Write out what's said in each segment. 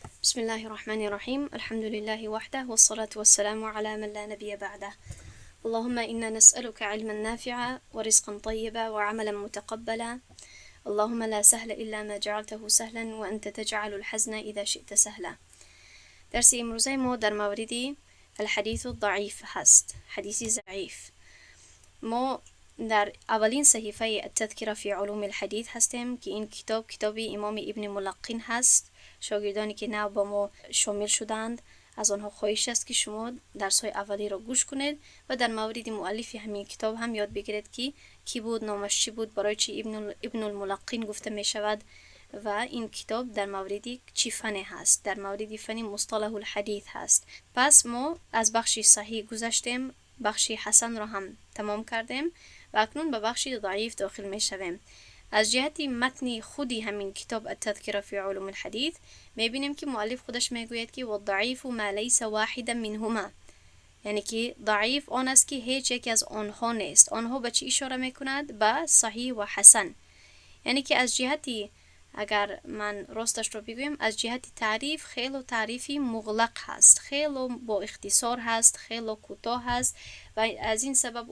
بسم الله الرحمن الرحيم، الحمد لله وحده، والصلاة والسلام على من لا نبي بعده. اللهم إنا نسألك علما نافعا ورزقا طيبا وعملا متقبلا. اللهم لا سهل إلا ما جعلته سهلا وأنت تجعل الحزن إذا شئت سهلا. درس امروزه ما در مورد الحديث الضعيف هست، حدیث ضعیف. ما در اولین صحیفه التذکرة في علوم الحديث هستیم که این کتاب، کتاب امام ابن ملقن هست. شاگردانی که نو با ما شامل شدند، از آنها خواهش است که شما درس های اولی را گوش کنید و در مورد مؤلف همین کتاب هم یاد بگیرید که کی بود، نامش چی بود، برای چی ابن الملقن گفته می شود و این کتاب در مورد چی فنی هست. در مورد فنی مصطلح الحدیث هست. پس ما از بخش صحیح گذشتیم، بخش حسن را هم تمام کردیم و اکنون به بخش ضعیف داخل می شویم. از جهت متن خودی همین کتاب التذکرة في علوم الحديث می بینیم که مؤلف خودش می گوید که والضعيف ما ليس واحدا منهما، یعنی که ضعیف آن است که هیچ یکی از آنها نیست. آنها به چی اشاره می کند؟ به صحیح و حسن. یعنی که از جهتی اگر من راستش رو بگویم، از جهت تعریف خیلی تعریفی مغلق هست، خیلی با اختصار هست، خیلی کوتاه هست و از این سبب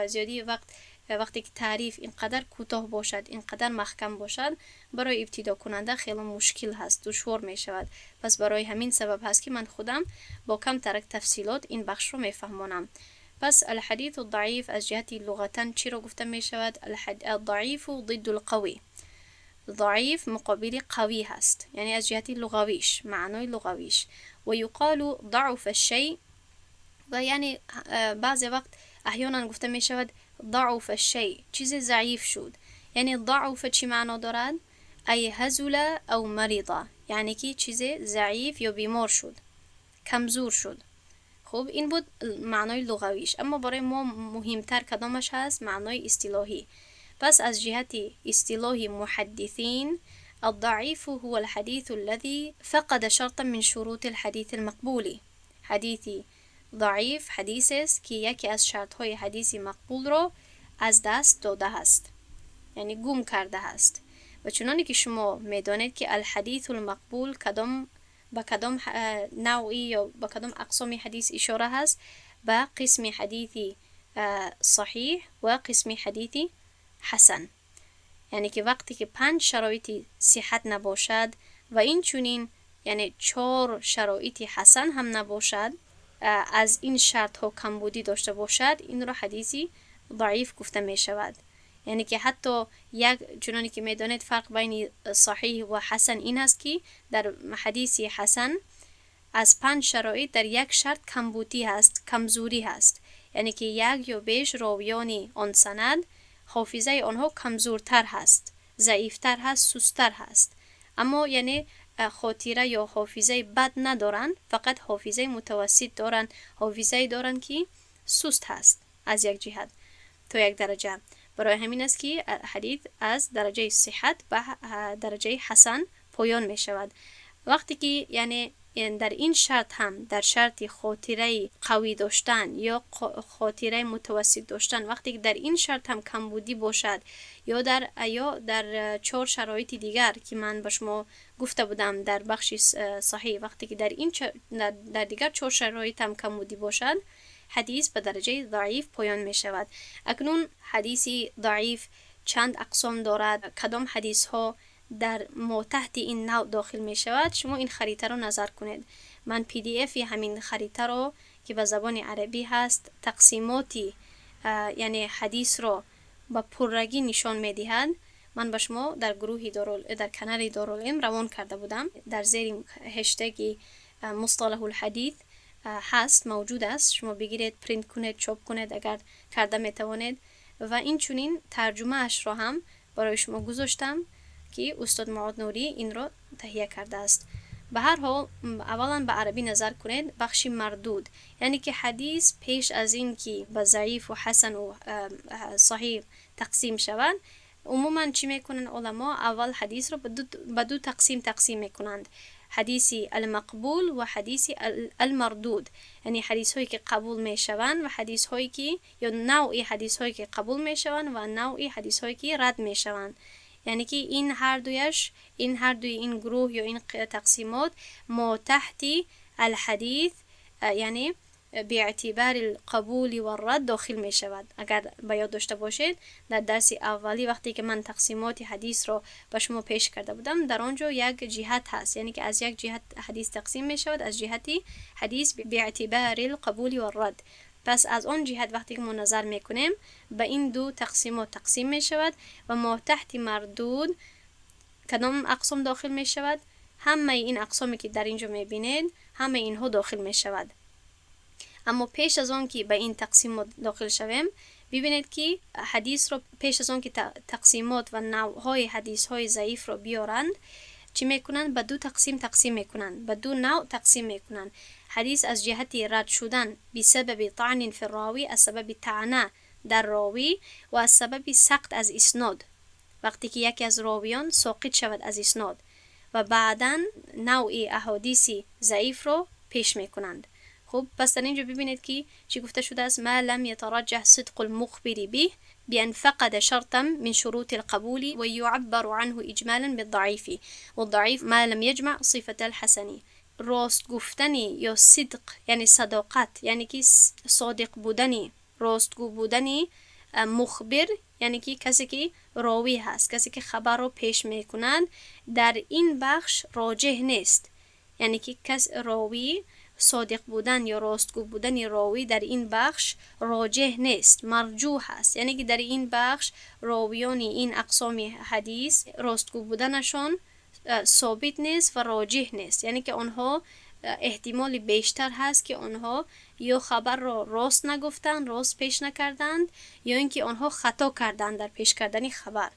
زیادی وقت وقتی که تعریف اینقدر کوتاه باشد، اینقدر محکم باشد، برای ابتدا کننده خیلی مشکل هست، دشوار می شود. پس برای همین سبب هست که من خودم با کم ترک تفصیلات این بخش رو میفهمانم. پس الحديث الضعيف از جهت لغتا چی رو گفته می شود؟ الضعيف ضد القوي. ضعیف مقابل قوی هست، یعنی از جهت لغویش، معنای لغویش. و یقال ضعف الشيء و یعنی بعضی وقت احیانا گفته می شود ضعف الشيء، چیز ضعیف شد. یعنی ضعف چی معنا دارد؟ ای هزل او مرض، یعنی که چیز ضعیف یا بیمار شد، کمزور شد. خب، این بود معنای لغویش، اما برای ما مهمتر کدامش هست؟ معنای اصطلاحی. پس از جهت اصطلاح محدثین، الضعيف هو الحديث الذي فقد شرطا من شروط الحديث المقبول. حدیث ضعیف حدیث است که یکی از شرطهای حدیث مقبول را از دست داده است، یعنی گم کرده است. و چنانی که شما میدانید که الحدیث المقبول کدام به کدام نوعی یا به کدام اقسام حدیث اشاره هست؟ به قسم حدیث صحیح و قسم حدیث حسن. یعنی که وقتی که پنج شرایط صحت نباشد و این چونین یعنی چهار شرایط حسن هم نباشد، از این شرط ها کمبودی داشته باشد، این را حدیثی ضعیف گفته می شود. یعنی که حتی یک چنانی که میدانید فرق بین صحیح و حسن این است که در حدیث حسن از پنج شرایط در یک شرط کمبودی هست، کمزوری هست، یعنی که یک یا بیش راویان آن سند حافظه آنها کمزورتر هست، ضعیفتر هست، سستر هست، اما یعنی خاطره یا حافظه بد ندارند، فقط حافظه متوسط دارند، حافظه دارند که سست هست از یک جهت تا یک درجه. برای همین است که حدیث از درجه صحت به درجه حسن پایان می شود. وقتی که یعنی در این شرط هم، در شرط خاطره قوی داشتن یا خاطره متوسط داشتن، وقتی که در این شرط هم کمبودی باشد یا در چهار شرایط دیگر که من به شما گفته بودم در بخش صحیح، وقتی که در دیگر چهار شرایط هم کمبودی باشد، حدیث به درجه ضعیف پایان می شود. اکنون حدیث ضعیف چند اقسام دارد؟ کدام حدیث ها در ما تحت این نوع داخل می شود؟ شما این خریطه رو نظر کنید. من PDF همین خریطه رو که به زبان عربی هست، تقسیماتی یعنی حدیث رو با پررگی نشان می دهد، من به شما در گروه در کانال دارالعلم روان کرده بودم. در زیر هشتگ مصطلح الحدیث هست، موجود است. شما بگیرید، پرینت کنید، چاپ کنید اگر کرده می توانید. و این چونین ترجمه اش را هم برای شما گذاشتم که استاد معاد نوری این را تهیه کرده است. به هر حال، اولا به عربی نظر کنید. بخش مردود، یعنی که حدیث پیش از این که به ضعیف و حسن و صحیح تقسیم شوند، عموما چی میکنن علما؟ اول حدیث رو به دو تقسیم تقسیم میکنند: حدیث المقبول و حدیث المردود، یعنی حدیث هایی که قبول میشوند و حدیث هایی که یا نوعی حدیث هایی که قبول میشوند و نوعی حدیث هایی که رد میشوند. یعنی که این هر دویش، این هر دوی این گروه یا این تقسیمات ما تحت الحدیث، یعنی باعتبار القبول والرد داخل می شود. اگر به یاد داشته باشید، در درس اولی وقتی که من تقسیمات حدیث را به شما پیش کرده بودم، در آنجا یک جهت هست، یعنی که از یک جهت حدیث تقسیم می شود، از جهتی حدیث باعتبار القبول والرد. پس از آن جهت وقتی که ما نظر میکنیم، به این دو تقسیمات تقسیم می شود. و ما تحت مردود کدام اقسام داخل می شود؟ همه این اقسامی که در اینجا می بینید، همه اینها داخل می شود. اما پیش از آن که به این تقسیمات داخل شویم، ببینید که حدیث رو پیش از آن که تقسیمات و نوعهای حدیث های ضعیف رو بیارند، چی میکنند؟ به دو تقسیم تقسیم میکنند، به دو نوع تقسیم میکنند. حدیث از جهت رد شدن بسبب طعن فی الراوی، از سبب طعنه در راوی و از سبب سقط از اسناد، وقتی که یکی از راویان ساقط شود از اسناد، و بعدا نوع احادیث ضعیف رو پیش میکنند. خب، پس در اینجا ببینید که چی گفته شده است: ما لم يترجح صدق المخبر به بأن فقد شرطا من شروط القبول ويعبر عنه إجمالا بالضعيف، والضعيف ما لم يجمع صفة الحسن. راست گفتنی یا صدق، یعنی صداقت، یعنی که صادق بودنی، راستگو بودنی مخبر، یعنی که کسی که راوی هست، کسی که خبر رو پیش میکنند، در این بخش راجح نیست. یعنی که کس راوی صادق بودن یا راستگو بودن راوی در این بخش راجح نیست، مرجوح هست. یعنی که در این بخش راویان این اقسام حدیث راستگو بودنشان ثابت نیست و راجح نیست. یعنی که آنها احتمال بیشتر هست که آنها یا خبر را راست نگفتند، راست پیش نکردند، یا اینکه آنها خطا کردند در پیش کردن خبر.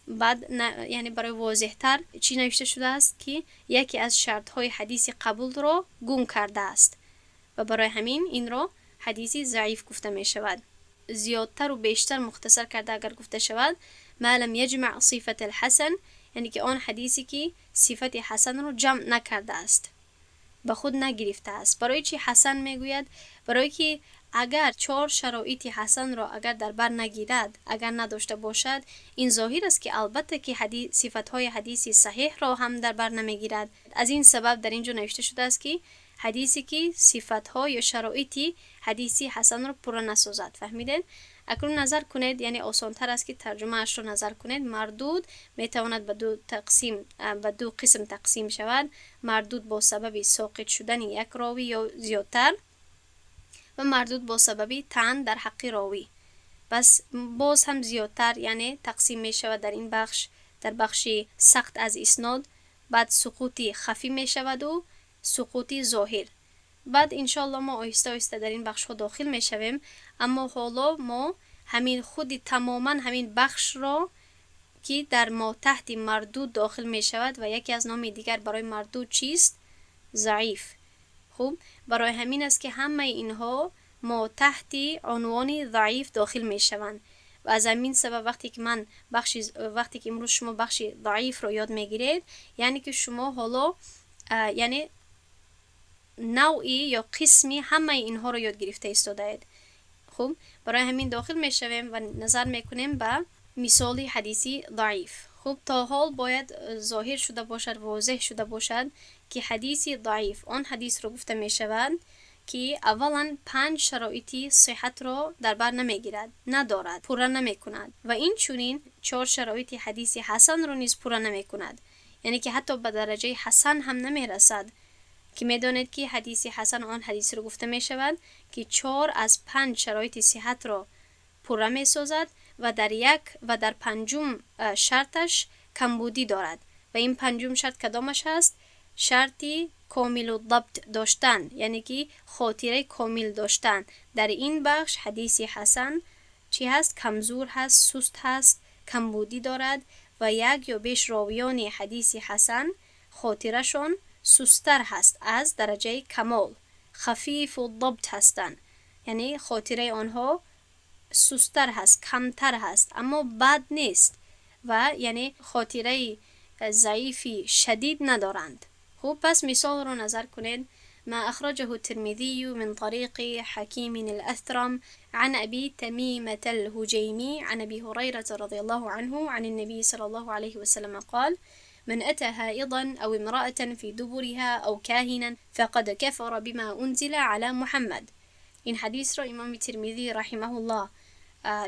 بعد یعنی برای واضح تر چی نوشته شده است؟ که یکی از شرط های حدیث قبول را گم کرده است و برای همین این را حدیث ضعیف گفته می شود. زیادتر و بیشتر مختصر کرده اگر گفته شود، ما لم یجمع صفة الحسن، یعنی که آن حدیثی که صفت حسن را جمع نکرده است، به خود نگرفته است. برای چی حسن میگوید؟ برای که اگر چهار شرایط حسن را اگر در بر نگیرد، اگر نداشته باشد، این ظاهر است که البته که حدیث صفت های حدیث صحیح را هم در بر نمیگیرد. از این سبب در اینجا نوشته شده است که حدیثی که صفت ها یا شرایطی حدیثی حسن را پوره نسازد. فهمیدید؟ اکنون نظر کنید، یعنی آسانتر است که ترجمه اش را نظر کنید. مردود میتواند به دو قسم تقسیم شود: مردود با سبب ساقط شدن یک راوی یا زیادتر و مردود با سبب طعن در حق راوی. پس باز هم زیادتر یعنی تقسیم می شود در این بخش، در بخش سقط از اسناد، بعد سقوط خفی می شود و سقوط ظاهر. بعد انشالله ما آهسته آهسته در این بخش ها داخل می شویم. اما حالا ما همین خود تماما همین بخش را که در ما تحت مردود داخل می شود و یکی از نام دیگر برای مردود چیست؟ ضعیف. خوب، برای همین است که همه اینها ما تحت عنوان ضعیف داخل می شوند. و از همین سبب وقتی که امروز شما بخش ضعیف رو یاد میگیرید، یعنی که شما حالا یعنی نوعی یا قسمی همه اینها رو یاد گرفته ایستاده. خوب، برای همین داخل میشویم و نظر میکنیم به مثال حدیثی ضعیف. خوب، تا حال باید ظاهر شده باشد، واضح شده باشد که حدیث ضعیف آن حدیث رو گفته می شود که اولا پنج شرایطی صحت را در بر نمیگیرد، ندارد، پوره نمی کند و این چنین چهار شرایط حدیث حسن را نیز پوره نمی کند. یعنی که حتی به درجه حسن هم نمی رسد، که میدانید که حدیث حسن آن حدیث رو گفته می شود که چهار از پنج شرایط صحت را پوره می سازد و در یک و در پنجم شرطش کمبودی دارد. و این پنجم شرط کدامش هست؟ شرطی کامل الضبط داشتن، یعنی که خاطره کامل داشتن. در این بخش حدیث حسن چی هست؟ کمزور هست، سست هست، کمبودی دارد و یک یا بیش راویان حدیث حسن خاطرشان سستر هست از درجه کمال، خفیف الضبط هستند، یعنی خاطره آنها سستر هست، کمتر هست، اما بد نیست و یعنی خاطره ضعیفی شدید ندارند. خوب، پس مثال رو نظر کنید. ما أخرجه الترمذي من طريق حكيم الأثرم عن أبي تميمة الهجيمي عن أبي هريرة رضي الله عنه عن النبي صلى الله عليه وسلم قال: من أتى حائضا أو امرأة في دبرها أو كاهنا فقد كفر بما أنزل على محمد. این حدیث را امام ترمذی رحمه الله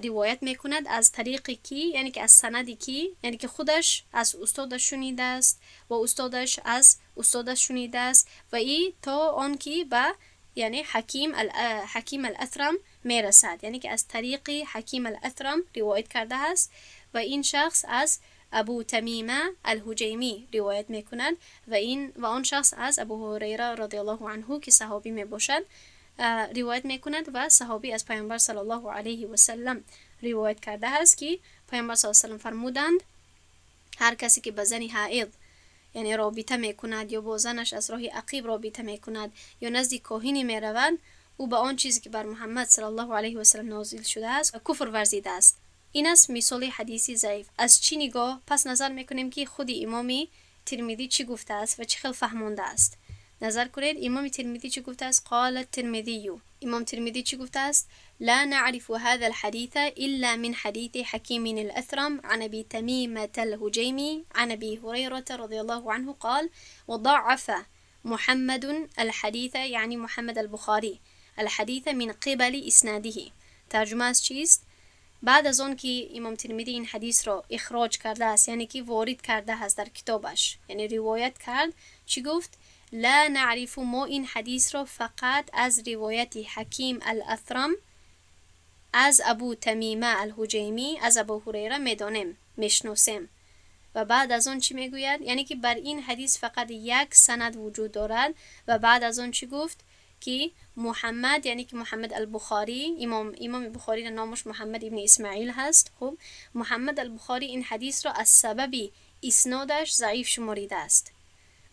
روایت میکند از طریق کی، یعنی که از سند کی، یعنی که خودش از استادش شنیده است و استادش از استادش شنیده است و ای تا آن که به یعنی حکیم الاثرم میرسد، یعنی که از طریق حکیم الاثرم روایت کرده است و این شخص از ابو تمیمه الهجیمی روایت میکند و آن شخص از ابو هریره رضی الله عنه که صحابی میباشد روایت میکند و صحابی از پیامبر صلی الله علیه و سلم روایت کرده است که پیامبر صلی الله علیه و سلم فرمودند: هر کسی که به زن حائض یعنی رابطه میکند یا با زنش از راه عقیب رابطه میکند یا نزد کاهنی میرود، او به آن چیزی که بر محمد صلی الله علیه و سلم نازل شده است کفر ورزیده است. این است مثال حدیث ضعیف. از چی نگاه؟ پس نظر میکنیم که خود امام ترمذی چی گفته است و چی خیل فهمانده است. نظر کنید امام ترمذی چی گفته است؟ قال الترمذی. امام ترمذی چی گفته است؟ لا نعرف هذا الحديث إلا من حديث حكيم الأثرم عن أبي تميمة الهجيمي عن أبي هريرة رضي الله عنه قال: وضعف محمد الحديث، يعني محمد البخاري، الحديث من قبل إسناده. ترجمه از چیست؟ بعد از آن که امام ترمذی این حدیث را اخراج کرده است، یعنی که وارد کرده است در کتابش، یعنی روایت کرد، چی گفت؟ لا نعرف، ما این حدیث را فقط از روایت حکیم الاثرم از ابو تمیمه الهجیمی از ابو هریره میدانیم، میشناسیم. و بعد از آن چی میگوید؟ یعنی که بر این حدیث فقط یک سند وجود دارد. و بعد از آن چی گفت؟ که محمد، یعنی که محمد البخاری، امام بخاری نامش محمد ابن اسماعیل هست. خب محمد البخاری این حدیث را از سبب اسنادش ضعیف شماریده است.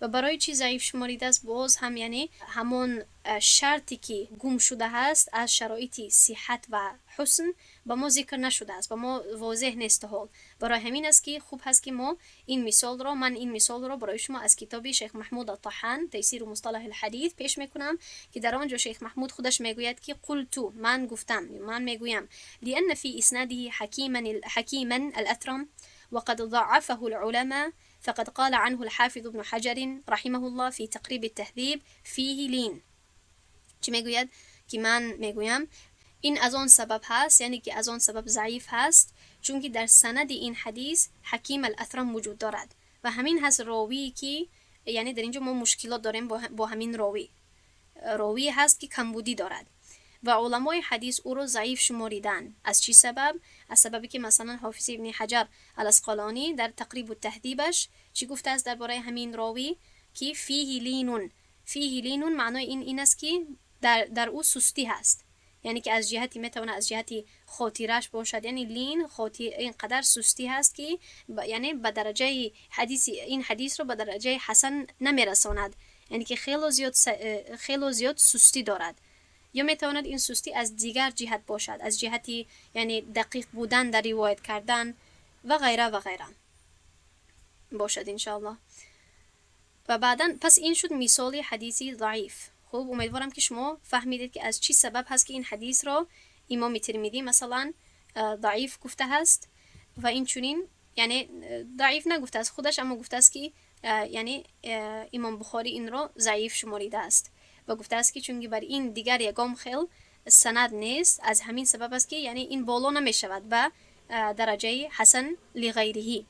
و برای چی ضعیف شماریده است؟ باز هم یعنی همان شرطی که گم شده است از شرایط صحت و حسن به ما ذکر نشده است، به ما واضح نیست حال. برای همین است که خوب هست که ما این مثال را، من این مثال را برای شما از کتاب شیخ محمود الطحان تیسیر مصطلح الحدیث پیش میکنم که در آنجا شیخ محمود خودش میگوید که قلت، من گفتم، من میگویم لأن في اسناده حكيما الأثرم وقد ضعفه العلماء، فقد قال عنه الحافظ ابن حجر رحمه الله في تقريب التهذيب فيه لين. چی میگوید؟ که من میگویم این از آن سبب هست، یعنی که از آن سبب ضعیف هست، چون که در سند این حدیث حکیم الاثرم وجود دارد و همین هست راوی که یعنی در اینجا ما مشکلات داریم با همین راوی، راوی هست که کمبودی دارد و علمای حدیث او را ضعیف شماریدن. از چی سبب؟ از سببی که مثلا حافظ ابن حجر العسقلانی در تقریب التهذیبش چی گفته است درباره همین راوی؟ که فیه لینون. فیه لینون معنای این است که در او سستی هست، یعنی که از جهتی میتونه از جهتی خاطرش باشد، یعنی لین خاطر اینقدر سستی هست که یعنی به درجه حدیث، این حدیث رو به درجه حسن نمیرساند، یعنی که خیلی زیاد سستی دارد. یا میتواند این سستی از دیگر جهت باشد، از جهتی یعنی دقیق بودن در روایت کردن و غیره و غیره باشد انشاءالله. و بعدا پس این شد مثال حدیثی ضعیف. خب امیدوارم که شما فهمیدید که از چی سبب هست که این حدیث را امام ترمذی مثلا ضعیف گفته هست و این چنین، یعنی ضعیف نگفته است خودش، اما گفته است که یعنی امام بخاری این را ضعیف شماریده است و گفته است که چون بر این دیگر یگام خیل سند نیست، از همین سبب است که یعنی این بالا نمی شود به درجه حسن لغیره.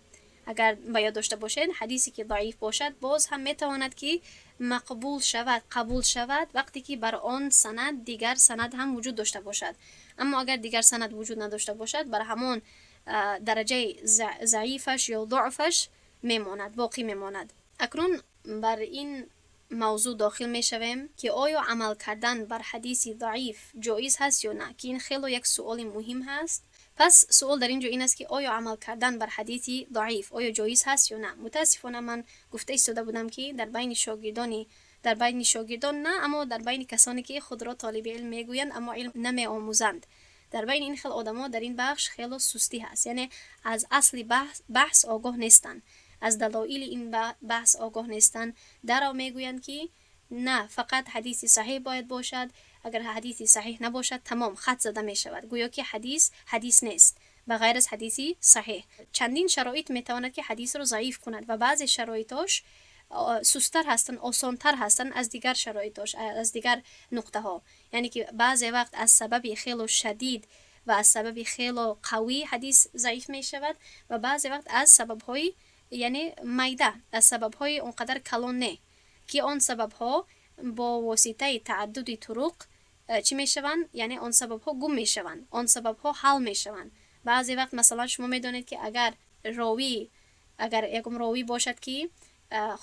اگر باید داشته باشید حدیثی که ضعیف باشد باز هم میتواند که مقبول شود، قبول شود وقتی که بر آن سند دیگر سند هم وجود داشته باشد. اما اگر دیگر سند وجود نداشته باشد بر همان درجه ضعیفش یا ضعفش میماند، باقی میماند. اکنون بر این موضوع داخل می شویم که آیا عمل کردن بر حدیث ضعیف جایز هست یا نه، که این خیلی یک سوال مهم هست. پس سوال در اینجا این است که آیا عمل کردن بر حدیث ضعیف آیا جایز هست یا نه. متاسفانه من گفته ایستاده بودم که در بین شاگردان نه، اما در بین کسانی که خود را طالب علم میگویند اما علم نمی آموزند، در بین این خیل آدما در این بخش خیلی سستی هست، یعنی از اصل بحث آگاه نیستند، از دلایل این بحث آگاه نیستند. درا میگویند که На, фақат ҳадиси саҳеҳ бояд бошад. Агар ҳадиси саҳеҳ набошад, тамом, хат зада мешавад, гӯё ки ҳадис ҳадис нест ба ғайр аз ҳадиси саҳеҳ. Чандин шароит метавонад, ки ҳадисро заиф кунад, ва баъзе шароитош сустар ҳастанд, осонтар ҳастанд аз дигар шароитош, аз дигар нуқтаҳо. Яъне ки баъзе вақт аз сабаби хело шадид ва аз сабаби хело қавӣ ҳадис заиф мешавад ва баъзе вақт аз сабабҳои, яъне, майда, аз сабабҳои он қадар калон не, ки он сабабҳо бо воситаи тааддуди туруқ чӣ мешаванд? Яъне он сабабҳо гум мешаванд, он сабабҳо ҳал мешаванд. Баъзе вақт, масалан, шумо медонед, ки агар ягон ровӣ бошад, ки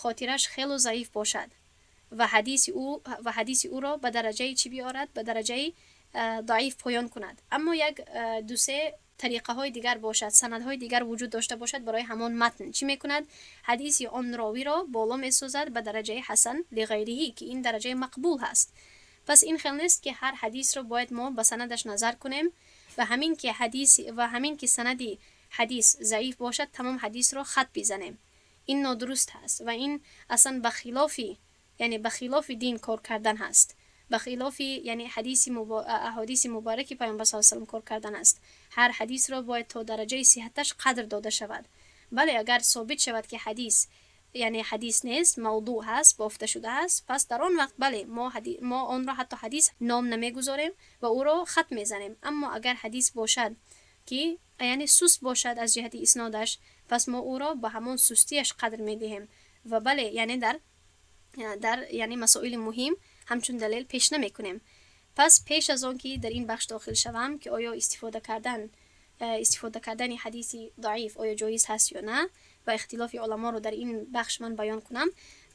хотираш хело заиф бошад ва ҳадиси ӯро ба дараҷаи чӣ биёрад? Ба дараҷаи даиф поён кунад. Аммо як дусе тариқаҳои дигар бошад, санадҳои дигар вуҷуд дошта бошад барои ҳамон матн, чӣ мекунад? Ҳадиси он ровиро боло месозад ба дараҷаи ҳасан лиғайриҳӣ, ки ин дараҷаи мақбул ҳаст. Пас ин хел нест, ки ҳар ҳадисро бояд мо ба санадаш назар кунем ва ҳамин ки санади ҳадис заиф бошад, тамом, ҳадисро хат бизанем. Ин нодуруст ҳаст ва ин аслан ба хилофи, яъне ба хилофи дин кор кардан ҳаст, ба хилофи, яъне, ҳадиси аҳодиси мубораки Пайғамбар с салам кор кардан аст. Ҳар ҳадисро бояд то дараҷаи сиҳаташ қадр дода шавад. Бале, агар собит шавад, ки ҳадис, яъне, ҳадис нест, мавдӯъ ҳаст, бофта шудааст, пас дар он вақт, бале, мо онро ҳатто ҳадис ном намегузорем ва ӯро хат мезанем. Аммо агар ҳадис бошад, ки, яъне, суст бошад аз ҷиҳати иснодаш, пас мо ӯро ба ҳамон сустияш қадр медиҳем ва, бале, яъне дар, яъне, масоили муҳим ҳамчун далел пеш намекунем. Пас пеш аз он ки дар ин бахш дохил шавам, ки оё истифода кардани ҳадиси даиф оё ҷоиз ҳаст ё на, ва ихтилофи уламоро дар ин бахш ман баён кунам,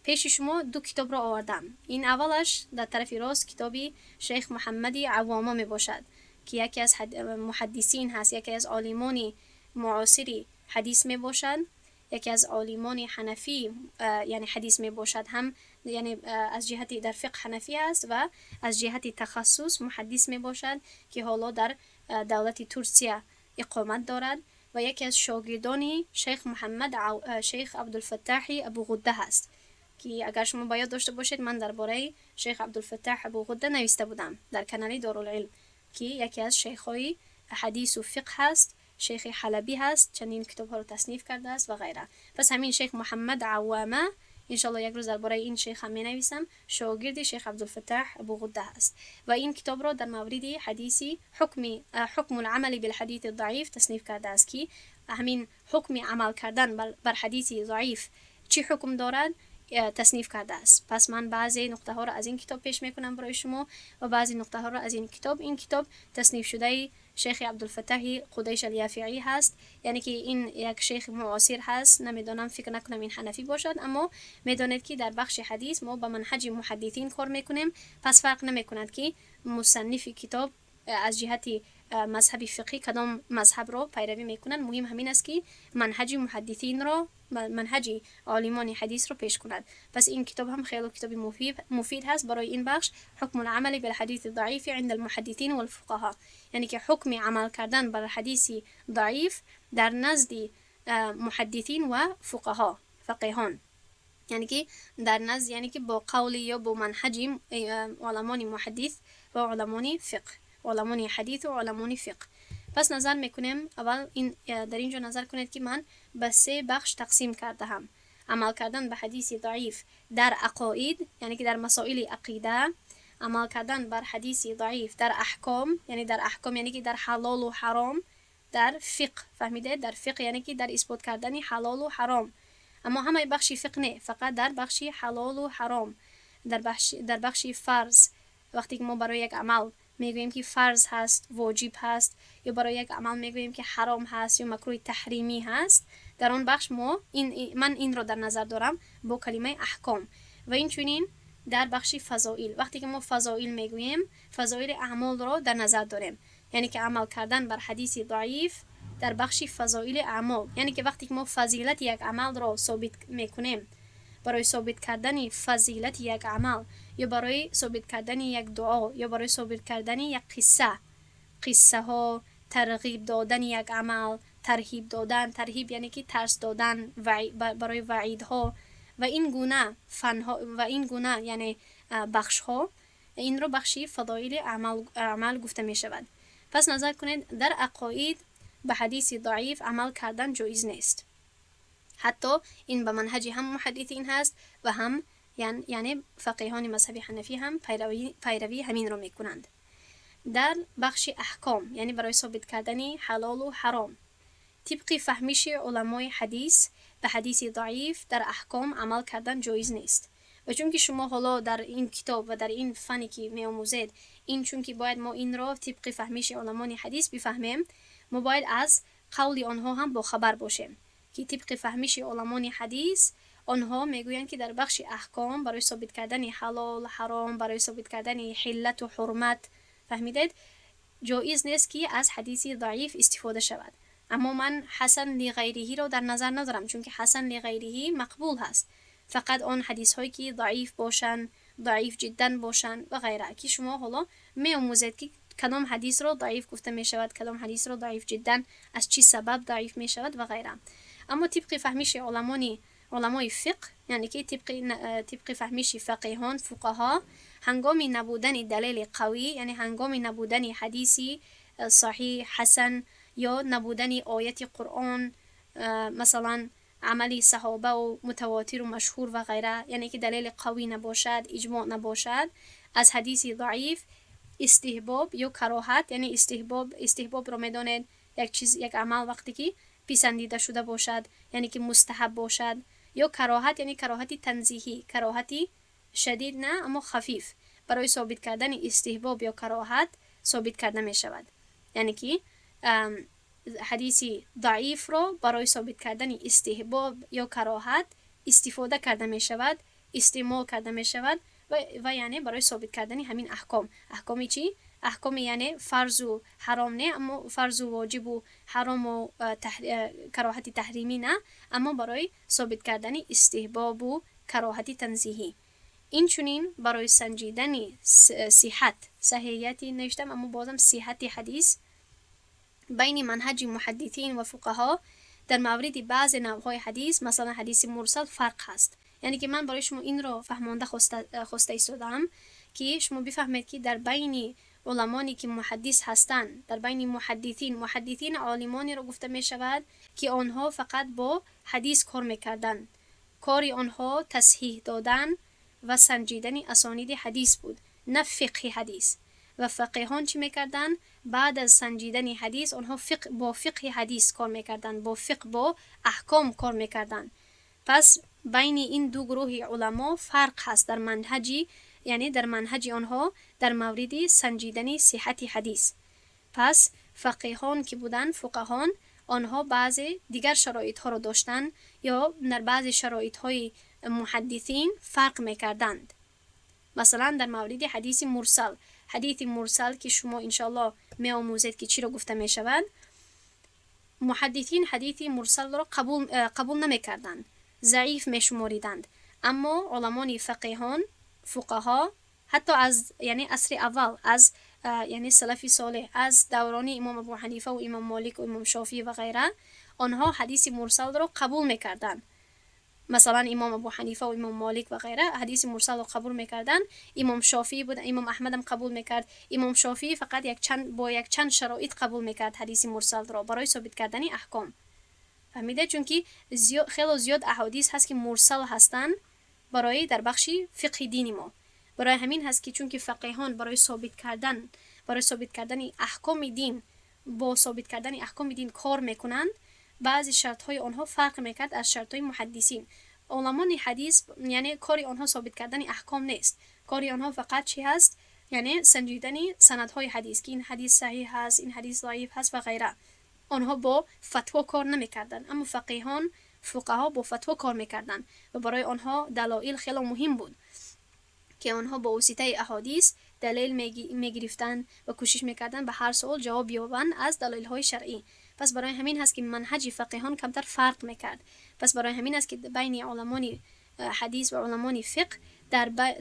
пеши шумо ду китобро овардам. Ин аввалаш, дар тарафи рост, китоби шейх Муҳаммади Авома мебошад, ки яке аз муҳаддисин ҳаст, яке аз олимони муосири ҳадис мебошад, яке аз олимони ҳанафӣ, яъне, ҳадис мебошад ҳам, яъне, аз ҷиҳати дар фиқҳ ҳанафӣ аст ва аз ҷиҳати тахассус муҳаддис мебошад, ки ҳоло дар давлати Турсия иқомат дорад ва яке аз шогирдони шейх Муҳаммад, шейх Абдулфаттаҳи Абуғудда ҳаст, ки агар шумо ба ёд дошта бошед, ман дар бораи шейх Абдулфаттаҳ Абуғудда нависта будам дар канали Дорулилм, ки яке аз шейхҳои ҳадису фиқҳ ҳаст, шейхи ҳалабӣ ҳаст, чандин китобҳоро тасниф кардааст ва ғайра. Пас ҳамин шейх Муҳаммад Аввама, иншоалло, як рӯз дар бораи ин шейх ҳам менависам, шогирди шейх Абдулфаттаҳ Абуғудда ҳаст ва ин китобро дар мавриди ҳадиси ҳукми ҳукму лъамали билҳадиси заиф тасниф кардааст, ки ҳамин ҳукми амал кардан бар ҳадиси заиф чӣ ҳукм дорад, тасниф кардааст. Пас ман баъзе нуқтаҳоро аз ин китоб пеш мекунам барои шумо ва баъзе нуқтаҳоро аз ин китоб. Ин китоб таснифшудаи шейхи Абдулфаттаҳи Қудайш Аляфиӣ ҳаст, яъне ки ин як шейхи муосир ҳаст. Намедонам, фикр накунам ин ҳанафӣ бошад, аммо медонед, ки дар бахши ҳадис мо ба манҳаҷи муҳаддисин кор мекунем. Пас фарқ намекунад, ки мусаннифи китоб аз ҷиҳати мазҳаби фиқҳӣ кадом мазҳабро пайравӣ мекунад. Муҳим ҳамин аст, ки манҳаҷи муҳаддисинро, манҳаҷи олимони ҳадисро пеш кунад. Пас ин китоб ҳам хело китоби муфид ҳаст барои ин бахш, ҳукму лъамали билҳадиси заифи инда алмуҳаддисин валфуқаҳо, яъне ки ҳукми амал кардан бар ҳадиси заиф дар назди муҳаддисин ва фуқаҳо, фақиҳон, яъне ки дар назд, яъне ки бо қавли ё бо манҳаҷи уламони муҳаддис ва уламони фиқҳ, уламони ҳадису уламони фиқҳ. Пас назар мекунем аввал ин, дар ин ҷо назар кунед, ки ман ба се бахш тақсим кардаам: амал кардан ба ҳадиси заиф дар ақоид, яъне ки дар масоили ақида, амал кардан бар ҳадиси заиф дар аҳком, яъне дар аҳком, яъне ки дар ҳалолу ҳаром, дар фиқҳ, фаҳмидед? Дар фиқҳ, яъне ки дар исбот кардани ҳалолу ҳаром, аммо ҳамаи бахши фиқҳ не, фақат дар бахши ҳалолу ҳаром, дар бахши фарз. Вақте ки мо барои як амал мегӯем, ки фарз ҳаст, воҷиб ҳаст, ё барои як амал мегӯем, ки ҳаром ҳаст ё макрӯҳи таҳримӣ ҳаст, дар он бахш мо ман инро дар назар дорам бо калимаи аҳком. Ва инчунин дар бахши фазоил. Вақте ки мо фазоил мегӯем, фазоили аъмолро дар назар дорем, яъне ки амал кардан бар ҳадиси заиф дар бахши фазоили аъмол, яъне ки вақте ки мо фазилати як амалро собит мекунем, барои собит кардани фазилати як амал ё барои собит кардани як дуо ё барои собит кардани як қисса, қиссаҳо, тарғиб додани як амал, тарҳиб додан, тарҳиб, яъне ки тарс додан, барои ваъидҳо. Ва ин гуна фанҳо ва ин гуна, яъне бахшҳо, инро бахши фадоили аъмал гуфта мешавад. Пас назар кунед, дар ақоид ба ҳадиси заиф амал кардан ҷоиз нест. Ҳатто ин ба манҳаҷи ҳам муҳаддисин ҳаст ва ҳам яъне фақиҳони мазҳаби ҳанафӣ ҳам пайравии ҳаминро мекунанд. Дар бахши аҳком, яъне барои собит кардани ҳалолу ҳаром, тибқи фаҳмиши уламои ҳадис ба ҳадиси заиф дар аҳком амал кардан ҷоиз нест. Ва чунки шумо ҳоло дар ин китоб ва дар ин фане ки меомӯзед, ин чунки бояд мо инро тибқи фаҳмиши уламони ҳадис бифаҳмем, мо бояд аз қавли онҳо ҳам бохабар бошем, ки тибқи фаҳмиши уламони ҳадис онҳо мегӯянд, ки дар бахши аҳком барои собит кардани ҳалол, ҳаром, барои собит кардани ҳиллату ҳурмат, фаҳмидед, ҷоиз нест, ки аз ҳадиси заиф истифода шавад. Аммо ман ҳасан лиғайриҳиро дар назар надорам, чунки ҳасан лиғайриҳӣ мақбул ҳаст. Фақат он ҳадисҳое ки заиф бошанд, заиф ҷиддан бошанд ва ғайра, ки шумо ҳоло меомӯзед, ки кадом ҳадисро заиф гуфта мешавад, кадом ҳадисро заиф ҷиддан, аз чӣ сабаб заиф мешавад ва ғайра. Аммо тибқи фаҳмиши уламои фиқҳ, яъне ки тибқи фаҳмиши фақиҳон, фуқаҳо, ҳангоми набудани далели қавӣ, яъне ҳангоми набудани ҳадиси саҳиҳ, ҳасан ё набудани ояти Қуръон, масалан амали саҳобаву мутавотиру машҳур ва ғайра, яъне ки далели қавӣ набошад, иҷмоъ набошад, аз ҳадиси заиф истиҳбоб ё кароҳат, яъне истиҳбобро медонед, як чиз, як амал вақте ки писандида шуда бошад, яъне ки мустаҳаб бошад, ё кароҳат, яъне кароҳати танзиҳӣ, кароҳати шадид на, аммо хафиф, барои собит кардани истиҳбоб ё кароҳат собит карда мешавад. Яъне ки ҳадиси заифро барои собит кардани истиҳбоб ё кароҳат истифода карда мешавад, истеъмол карда мешавад ва яъне барои собит кардани ҳамин аҳком. Аҳкоми чӣ? Аҳкоми яъне фарзу ҳаром не, аммо фарзу воҷибу ҳарому кароҳати таҳримӣ на, аммо барои собит кардани истиҳбобу кароҳати танзиҳӣ. Инчунин барои санҷидани сиҳат, саҳиҳияти навиштам, аммо бозам сиҳати ҳадис байни манҳаҷи муҳаддисин ва фуқаҳо дар мавриди баъзе навъҳои ҳадис, масалан ҳадиси мурсал, фарқ ҳаст. Яъне ки ман барои шумо инро фаҳмонда хоста истодаам, ки шумо бифаҳмед, ки дар байни уламоне ки муҳаддис ҳастанд, дар байни муҳаддисин, муҳаддисин олимонеро гуфта мешавад, ки онҳо фақат бо ҳадис кор мекарданд. Кори онҳо тасҳиҳ додан ва санҷидани асониди ҳадис буд, на фиқҳи ҳадис. Ва фақиҳон чӣ мекарданд? Баъд аз санҷидани ҳадис онҳо бо фиқҳи ҳадис кор мекарданд, бо фиқҳ, бо аҳком кор мекарданд. Пас байни ин ду гурӯҳи уламо фарқ ҳаст дар манҳаҷи, яъне дар манҳаҷи онҳо дар мавриди санҷидани сиҳати ҳадис. Пас фақиҳон ки буданд, фуқаҳон, онҳо баъзе дигар шароитҳоро доштанд ё дар баъзе шароитҳои муҳаддисин фарқ мекарданд. Масалан дар мавриди ҳадиси мурсал. Ҳадиси мурсал ки шумо иншоаллоҳ меомӯзед, ки чиро гуфта мешавад, муҳаддисин ҳадиси мурсалро қабул намекарданд, заиф мешумориданд. Аммо уламони фақиҳон, фуқаҳо, ҳатто аз яъне асри аввал, аз яъне салафи солеҳ, аз даврони имом Абу Ҳанифа ва имом Молик ва имом Шофиӣ ва ғайра, онҳо ҳадиси мурсалро қабул мекарданд. Масалан имом Абу Ҳанифа ва имом Молик ва ғайра ҳадиси мурсалро қабул мекарданд. Имом Шофиӣ буд, имом Аҳмадам қабул мекард. Имом Шофиӣ фақат бо якчанд шароит қабул мекард ҳадиси мурсалро барои собит кардани аҳком. Фаҳмида? Чунки хело зиёд аҳодис ҳаст, ки мурсал ҳастанд барои дар бахши фиқҳи дини мо. Барои ҳамин ҳаст, ки чунки фақиҳон барои собит кардани аҳкоми дин, бо собит кардани аҳкоми дин кор мекунанд, баъзе шартҳои онҳо фарқ мекард аз шартҳои муҳаддисин. Уламони ҳадис, яъне кори онҳо собит кардани аҳком нест. Кори онҳо фақат чӣ ҳаст? Яъне санҷидани санадҳои ҳадис, ки ин ҳадис саҳиҳ ҳаст, ин ҳадис заиф ҳаст ва ғайра. Онҳо бо фатво кор намекарданд, аммо фақиҳон, фуқаҳо бо фатво кор мекарданд ва барои онҳо далоил хело муҳим буд, ки онҳо бо воситаи аҳодис далел мегирифтанд ва кӯшиш мекарданд ба ҳар суол ҷавоб ёбанд аз далоилҳои шаръӣ. Пас барои ҳамин ҳаст, ки манҳаҷи фақиҳон камтар фарқ мекард. Пас барои ҳамин аст, ки байни уламони ҳадис ва уламони фиқҳ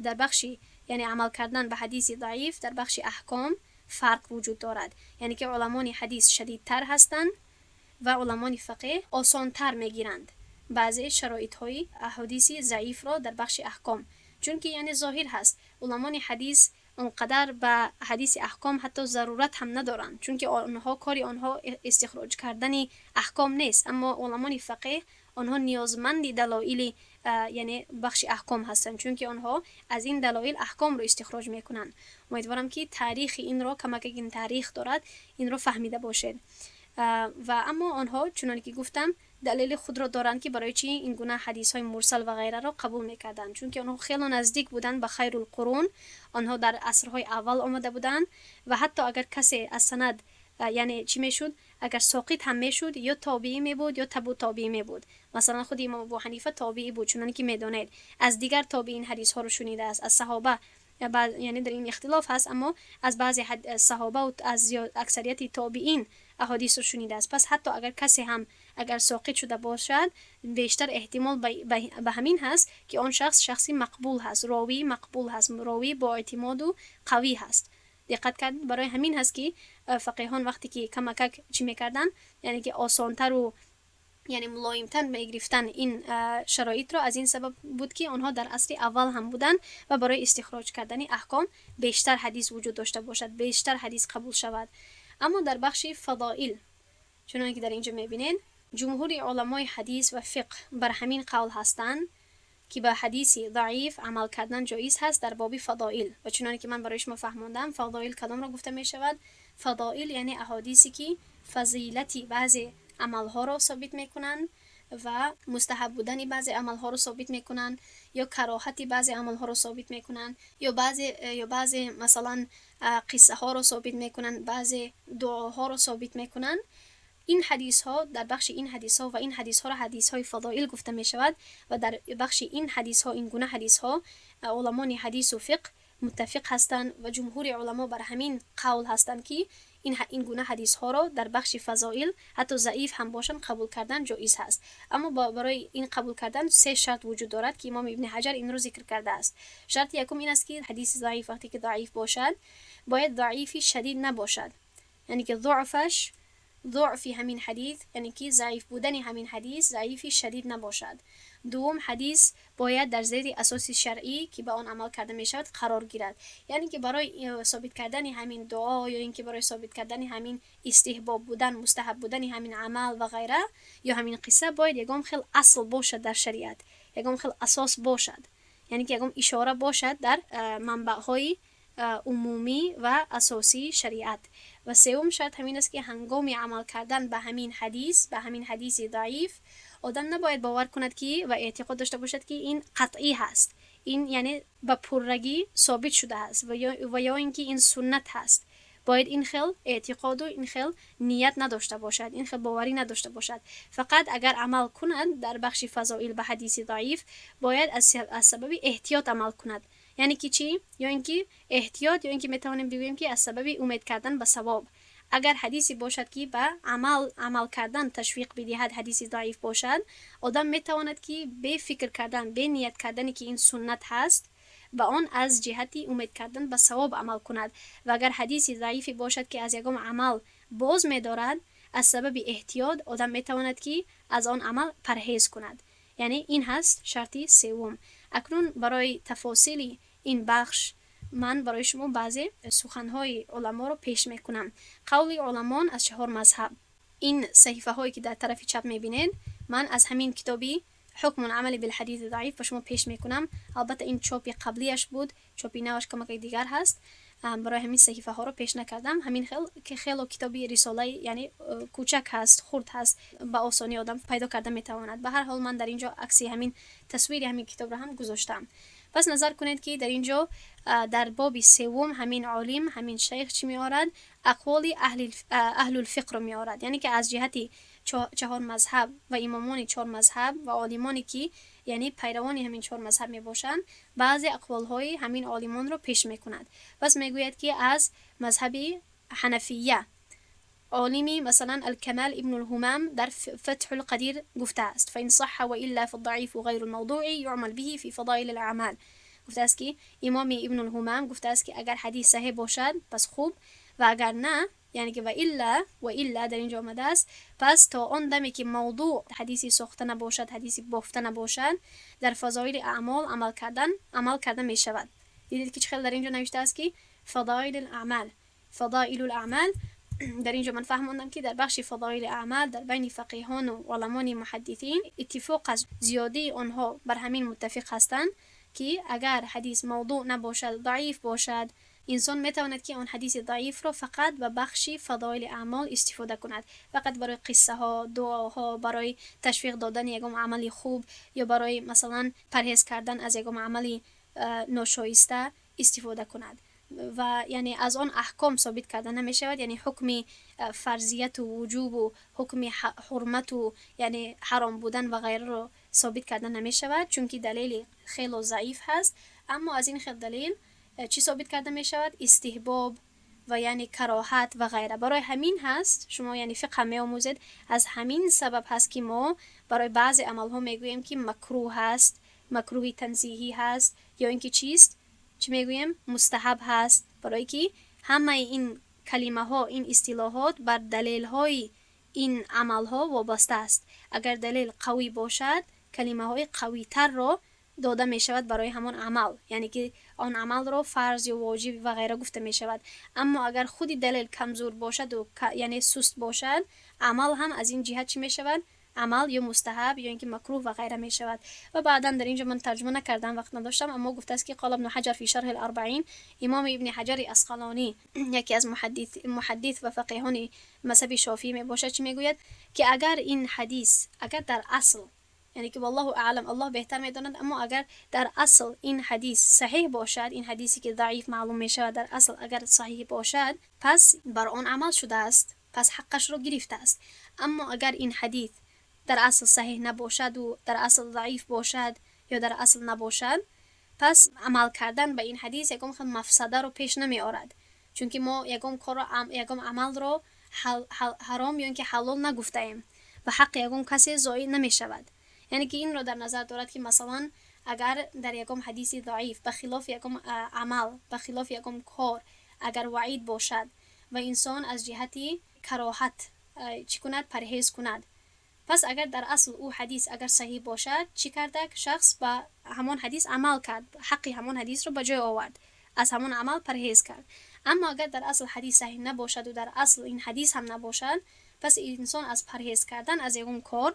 дар бахши яъне амал кардан ба ҳадиси заиф дар бахши аҳком фарқ вуҷуд дорад. Яъне ки уламони ҳадис шадидтар ҳастанд ва уламони фақиҳ осонтар мегиранд. баъзе шароитҳои аҳодиси заифро дар бахши аҳком, чунки яъне зоҳир ҳаст, уламони ҳадис он қадар ба ҳадиси аҳком ҳатто зарурат ҳам надоранд, чунки онҳо кори онҳо истихроҷ кардани аҳком нест. Аммо уламони фақеҳ онҳо ниёзманди далоили яъне бахши аҳком ҳастанд, чунки онҳо аз ин далоил аҳкомро истихроҷ мекунанд. Умедворам, ки таърихи инро, камаке ин таърих дорад, инро фаҳмида бошед. Ва аммо онҳо, чуноне ки гуфтам, далели худро доранд, ки барои чӣ ин гуна ҳадисҳои мурсал ва ғайраро қабул мекарданд, чунки онҳо хело наздик буданд ба хайрулқурун, онҳо дар асрҳои аввал омада буданд ва ҳатто агар касе аз санад, яъне чӣ мешуд, агар соқит ҳам мешуд, ё тобиӣ мебуд, ё табу тобиӣ мебуд. Масалан, худи имом Абу Ҳанифа тобиӣ буд, чуноне ки медонед, аз дигар тобиин ҳадисҳоро шунидааст, аз саҳоба, яъне дар ин ихтилоф ҳаст, аммо аз баъзе саҳоба аз аксарияти тобиин аҳодисро шунидааст. Пас ҳатто агар касе ҳам агар соқит шуда бошад, бештар эҳтимол ба ҳамин ҳаст, ки он шахс шахси мақбул ҳаст, ровии мақбул ҳаст, ровии боэътимоду қавӣ ҳаст. Диққат кард, барои ҳамин ҳаст, ки фақеҳон вақте ки камакак чӣ мекарданд, яъне ки осонтару яъне мулоимтар мегирифтанд ин шароитро, аз ин сабаб буд, ки онҳо дар асри аввал ҳам буданд ва барои истихроҷ кардани аҳком бештар ҳадис вуҷуд дошта бошад, бештар ҳадис қабул шавад. Аммо дар бахши фадоил, чуноне ки дар ин ҷо мебинед, ҷумҳури уламои ҳадис ва фиқҳ бар ҳамин қавл ҳастанд, ки ба ҳадиси заиф амал кардан ҷоиз ҳаст дар боби фадоил. Ва чуноне ки ман барои шумо фаҳмондам, фадоил кадомро гуфта мешавад? Фадоил яъне аҳодисе, ки фазилати баъзе амалҳоро собит мекунанд ва мустаҳаб будани баъзе амалҳоро собит мекунанд, ё кароҳати баъзе амалҳоро собит мекунанд, ё баъзе масалан қиссаҳоро собит мекунанд, баъзе дуоҳоро собит мекунанд. Ин ҳадисҳо, дар бахши ин ҳадисҳо, ва ин ҳадисҳоро ҳадисҳои фадоил гуфта мешавад, ва дар бахши ин ҳадисҳо, ин гуна ҳадисҳо, уламони ҳадису фиқҳ муттафиқ ҳастанд ва ҷумҳури уламо бар ҳамин қавл ҳастанд, ки ин гуна ҳадисҳоро дар бахши фазоил, ҳатто заиф ҳам бошанд, қабул кардан ҷоиз ҳаст. Аммо барои ин қабул кардан се шарт вуҷуд дорад, ки имом Ибни Ҳаҷар инро зикр кардааст. Шарти якум ин аст, ки ҳадиси заиф вақте ки заиф бошад, бояд заифи шадид набошад, яъне ки зуъфаш, зуъфи ҳамин ҳадис, яъне ки заиф будани ҳамин ҳадис заифи шадид набошад. Дуввум, ҳадис бояд дар зери асоси шаръӣ, ки ба он амал карда мешавад, қарор гирад, яъне ки барои собит кардани ҳамин дуо ё ин ки барои собит кардани ҳамин истиҳбоб будан, мустаҳаб будани ҳамин амал ва ғайра ё ҳамин қисса бояд ягон хел асл бошад дар шариат, ягон хел асос бошад, яъне ки ягон ишора бошад дар манбаъҳои умумӣ ва асосии шариат. Ва севум шарт ҳамин аст, ки ҳангоми амал кардан ба ҳамин ҳадис, ба ҳамин ҳадиси заиф, одам набояд бовар кунад, ки ва эътиқод дошта бошад, ки ин қатъӣ ҳаст, ин яъне ба пуррагӣ собит шудааст ва ё ин ки ин суннат ҳаст. Бояд ин хел эътиқоду ин хел ният надошта бошад, ин хел боварӣ надошта бошад. Фақат агар амал кунад дар бахши фазоил ба ҳадиси заиф, бояд аз сабаби эҳтиёт амал кунад. Яъне ки чӣ? Ё ин ки эҳтиёт, ё ин ки метавонем бигӯем, ки аз сабаби умед кардан ба савоб. Агар ҳадисе бошад, ки ба амал кардан ташвиқ бидиҳад, ҳадиси заиф бошад, одам метавонад, ки бе фикр кардан, бе ният кардане, ки ин суннат ҳаст, ба он аз ҷиҳати умед кардан ба савоб амал кунад. Ва агар ҳадиси заифе бошад, ки аз ягон амал боз медорад, аз сабаби эҳтиёт одам метавонад, ки аз он амал парҳез кунад. Яъне ин ҳаст шарти севум. Акнун барои тафосили ин бахш ман барои шумо баъзе суханҳои уламоро пеш мекунам, қавли уламон аз чаҳор мазҳаб. Ин саҳифаҳое, ки дар тарафи чап мебинед, ман аз ҳамин китоби ҳукму л-амали билҳадиси заиф ба шумо пеш мекунам. Албатта, ин чопи қаблияш буд, чопи наваш камакак дигар ҳаст, барои ҳамин саҳифаҳоро пеш накардам. Ҳамин хел ки хело китоби рисолаи яъне кӯчак ҳаст, хурд ҳаст, ба осонӣ одам пайдо карда метавонад. Ба ҳар ҳол, ман дар ин ҷо акси ҳамин, тасвири ҳамин китобро ҳам гузоштам. Пас назар кунед, ки дар ин ҷо дар боби севум ҳамин олим, ҳамин шайх чӣ меорад? Ақволи аҳлулфиқҳро меорад, яъне ки аз ҷиҳати чаҳор мазҳаб ва имомони чор мазҳаб ва олимоне, ки яъне пайравони ҳамин чор мазҳаб мебошанд, баъзе ақволҳои ҳамин олимонро пеш мекунад. Пас мегӯяд, ки аз мазҳаби ҳанафия олими масалан Алкамал Ибнулҳумам дар Фатҳулқадир гуфтааст: فإن صح وإلا فالضعيف غير الموضوع يعمل به في فضائل الأعمال. гуфтааст, ки имоми Ибнулҳумам гуфтааст, ки агар ҳадис саҳеҳ бошад, пас хуб, ва агар на Яъне ки ва илла дар инҷо омадааст. Пас то он даме ки мавдӯъ, ҳадиси сохта набошад, ҳадиси бофта набошад, дар фазоили аъмол амал карда мешавад. Дидед, ки чӣ хел дар инҷо навиштааст, ки фадоили аъмал, фадоилул аъмал. Дар инҷо ман фаҳмондам, ки дар бахши фадоили аъмал дар байни фақиҳону уламони муҳаддисин иттифоқ аст, зиёдии онҳо бар ҳамин муттафиқ ҳастанд, ки агар ҳадис мавдӯъ набошад, заиф бошад, инсон метавонад, ки он ҳадиси заифро фақат ба бахши фадоили аъмол истифода кунад, фақат барои қиссаҳо, дуоҳо, барои ташвиқ додани ягон амали хуб ё барои, масалан, парҳез кардан аз ягон амали ношоиста истифода кунад ва яъне аз он аҳком собит карда намешавад, яъне ҳукми фарзияту вуҷубу ҳукми ҳурмату, яъне ҳаром будан ва ғайраро собит карда намешавад, чунки далели хело заиф ҳаст. Аммо аз ин хел далел чӣ собит карда мешавад? Истиҳбоб ва яъне кароҳат ва ғайра. Барои ҳамин ҳаст, шумо яъне фиқҳ меомӯзед, аз ҳамин сабаб ҳаст, ки мо барои баъзе амалҳо мегӯем, ки макрӯҳ ҳаст, макрӯҳи танзиҳӣ ҳаст, ё ин ки чист, чӣ мегӯем, мустаҳаб ҳаст, барое ки ҳамаи ин калимаҳо, ин истилоҳот бар далелҳои ин амалҳо вобаста аст. Агар далел қавӣ бошад, калимаҳои қавитарро дода мешавад барои ҳамон амал, яъне ки он амалро фарз ё воҷиб ва ғайра гуфта мешавад. Аммо агар худи далел камзур бошаду, яъне суст бошад, амал ҳам аз ин ҷиҳат чӣ мешавад? Амал ё мустаҳаб, ё ин ки макрӯҳ ва ғайра мешавад. Ва баъдан дар инҷо ман тарҷума накардам, вақт надоштам, аммо гуфтааст, ки قال ابن حجر في شرح الأربعين. Имоми Ибни Ҳаҷари Асқалонӣ, яке аз муҳаддис ва фақиҳони мазҳаби Шофиӣ мебошад, чӣ мегӯяд? Ки агар ин ҳадис, агар дар асл, яъне ки والله أعلم, Аллоҳ беҳтар медонад, аммо агар дар асл ин ҳадис саҳеҳ бошад, ин ҳадисе ки заиф маълум мешавад, дар асл агар саҳеҳ бошад, пас бар он амал шудааст, пас ҳаққашро гирифтааст. Аммо агар ин ҳадис дар асл саҳеҳ набошаду дар асл заиф бошад ё дар асл набошад, пас амал кардан ба ин ҳадис ягон хел мафсадаро пеш намеорад, чунки мо ягон корро, ягон амалро ҳаром ё ин ки ҳалол нагуфтаем ва ҳаққи ягон касе зоил намешавад. Яъне ки инро дар назар дорад, ки масалан, агар дар ягон ҳадиси заиф ба хилофи ягон амал, ба хилофи ягон кор агар ваъид бошад ва инсон аз ҷиҳати кароҳат чӣ кунад, парҳез кунад, пас агар дар асл ӯ ҳадис агар саҳеҳ бошад, чӣ карда? Шахс ба ҳамон ҳадис амал кард, ҳаққи ҳамон ҳадисро ба ҷой овард, аз ҳамон амал парҳез кард. Аммо агар дар асл ҳадис саҳеҳ набошаду дар асл ин ҳадис ҳам набошад, пас инсон аз парҳез кардан аз ягон кор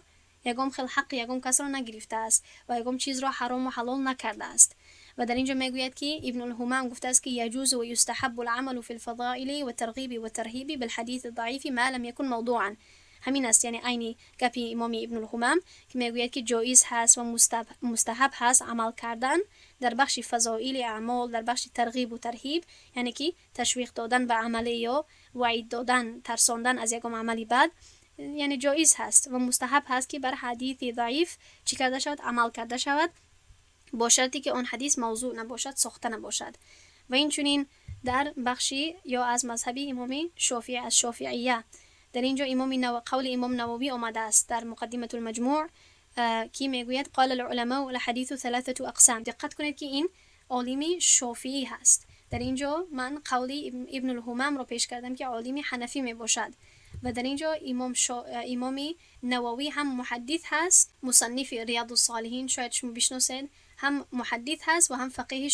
ягон хел ҳаққи ягон касро нагирифтааст ва ягон чизро ҳарому ҳалол накардааст. Ва дар инҷо мегӯяд, ки Ибнулҳумам гуфтааст, ки يجوز ويستحب العمل في الفضائل والترغيب والترهيب بالحديث الضعيف ما لم يكن موضوعا. Ҳамин аст, яъне айни гапи имоми Ибнулҳумам, ки мегӯяд, ки ҷоиз ҳаст ва мустаҳаб ҳаст амал кардан дар бахши фазоили аъмол, дар бахши тарғибу тарҳиб, яъне ки ташвиқ додан ба амале ё ваъид додан, тарсондан аз ягон амали бад, яъне ҷоиз ҳаст ва мустаҳаб ҳаст, ки бар ҳадиси заиф чӣ карда шавад? Амал карда шавад, бо шарте ки он ҳадис мавзӯъ набошад, сохта набошад. Ва инчунин дар бахши ё аз мазҳаби имоми Шофиӣ, аз шофиия, дар инҷо имоми қавли имом Нававӣ омадааст дар Муқаддиматул Маҷмӯъ, ки мегӯяд: قال العلماء الحديث ثلاثة أقسام. Диққат кунед, ки ин олими шофиӣ ҳаст. Дар инҷо ман қавли Ибнулҳумамро пеш кардам, ки олими ҳанафӣ мебошад, ва дар инҷо имоми Нававӣ ҳам муҳаддис ҳаст, мусаннифи Риядус Солиҳин, шояд шумо бишносед, ҳам муҳаддис ҳаст ва ҳам фақиҳи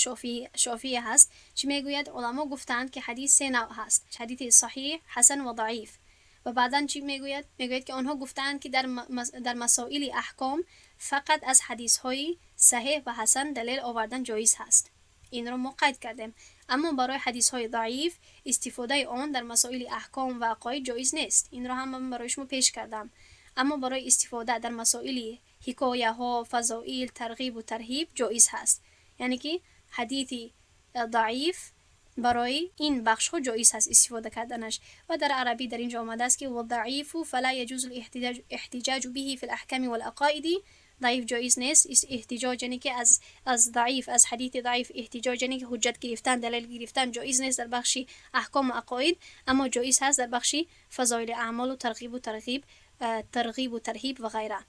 шофиӣ ҳаст. Чӣ мегӯяд? Уламо гуфтаанд, ки ҳадис се навъ ҳаст: ҳадиси саҳиҳ, ҳасан ва заиф. Ва баъдан чӣ мегӯяд? Мегӯяд, ки онҳо гуфтаанд, ки дар масоили аҳком фақат аз ҳадисҳои саҳеҳ ва ҳасан далел овардан ҷоиз ҳаст. Инро мо қайд кардем. Аммо барои ҳадисҳои заиф истифодаи он дар масоили аҳком ва ақоид ҷоиз нест. Инро ҳам ман барои шумо пеш кардам. Аммо барои истифода дар масоили ҳикояҳо, фазоил, тарғибу тарҳиб ҷоиз ҳаст. Яъне ки ҳадиси заиф барои ин бахшҳо ҷоиз ҳаст истифода карданаш. Ва дар арабӣ дар инҷо омадааст, ки والضعيف فلا يجوز الاحتجاج به في الأحكام والعقائد. Заиф ҷоиз нест эҳтиҷоҷ, яъне ки аз заиф, аз ҳадиси заиф эҳтиҷоҷ, яъне ки ҳуҷҷат гирифтан, далел гирифтан ҷоиз нест дар бахши аҳкому ақоид, аммо ҷоиз ҳаст дар бахши фазоили аъмолу тарғибу тарҳиб ва ғайра.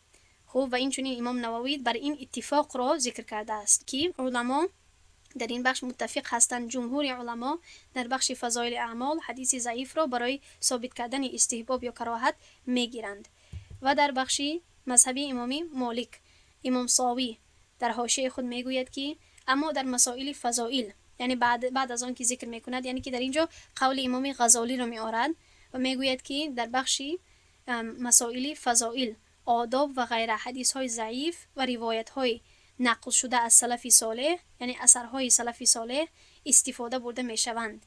Хуб, ва инчунин имом Нававӣ бар ин иттифоқро зикр кардааст, ки уламо дар ин бахш муттафиқ ҳастанд. Ҷумҳури уламо дар бахши фазоили аъмол ҳадиси заифро барои собит кардани истиҳбоб ё кароҳат мегиранд. Ва дар бахши мазҳаби имоми Молик, имом Совӣ дар ҳошияи худ мегӯяд, ки аммо дар масоили фазоил, яъне баъд аз он ки зикр мекунад, яъне ки дар ин ҷо қавли имоми Ғазолиро меорад ва мегӯяд, ки дар бахши масоили фазоил, одоб ва ғайра ҳадисҳои заиф ва ривоятҳои нақл шуда аз салафи солеҳ, яъне асарҳои салафи солеҳ, истифода бурда мешаванд.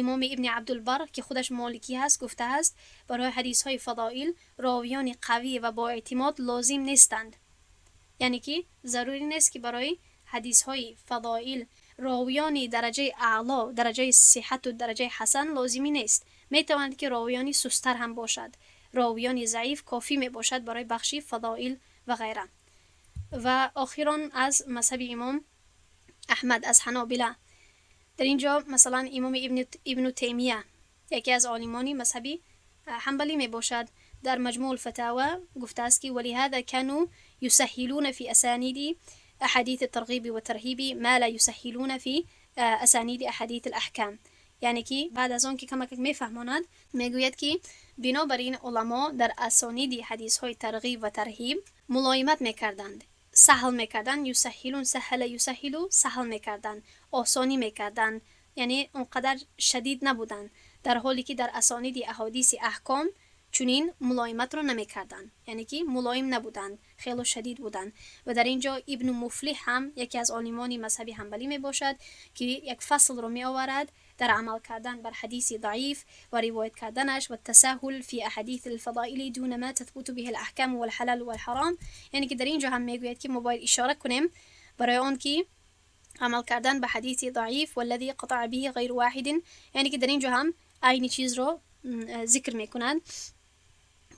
Имоми Ибни Абдулбар, ки худаш моликӣ ҳаст, гуфтааст, барои ҳадисҳои фадоил ровиёни қавӣ ва боэътимод лозим нестанд. Яъне ки зарурӣ нест, ки барои ҳадисҳои фадоил ровиёни дараҷаи аъло, дараҷаи сиҳату дараҷаи ҳасан лозимӣ нест. Метавонад, ки ровиёни сустар ҳам бошад. Ровиёни заиф кофӣ мебошад барои бахши фадоил ва ғайра. Ва охирон аз мазҳаби имом Аҳмад, аз ҳанобила. Дар ин ҷо масалан имоми Ибну Таймия, яке аз олимони мазҳаби ҳанбалӣ мебошад, дар Маҷмӯъ алфатава гуфтааст, ки ولهذا كانوا يسهلون في أسانيد أحاديث الترغيب والترهيب ما لا يسهلون في أسانيد أحاديث الأحكام. یعنی که بعد از آن که کمک میفهماند، میگوید که بنابراین علما در اسانید حدیث های ترغیب و ترهیب ملایمت میکردند، سهل میکردند. يسهلون، سهل يسهل، سهل میکردند، آسانی میکردند، یعنی اونقدر شدید نبودند، در حالی که در اسانید احادیث احکام چنین ملایمت رو نمیکردند، یعنی که ملایم نبودند، خیلی شدید بودند. و در اینجا ابن مفلح هم یکی از عالمان مذهبی حنبلی می باشد که یک فصل رو می آورد در عمل کردن بر حدیث ضعیف و روایت کردنش و التساهل في احادیث الفضائل دون ما تثبت به الاحکام والحلال والحرام. یعنی که در اینجا هم میگوید که ما باید اشاره کنیم برای آن که عمل کردن به حدیث ضعیف والذي قطع به غیر واحد، یعنی که در اینجا هم عین چیز رو ذکر میکنند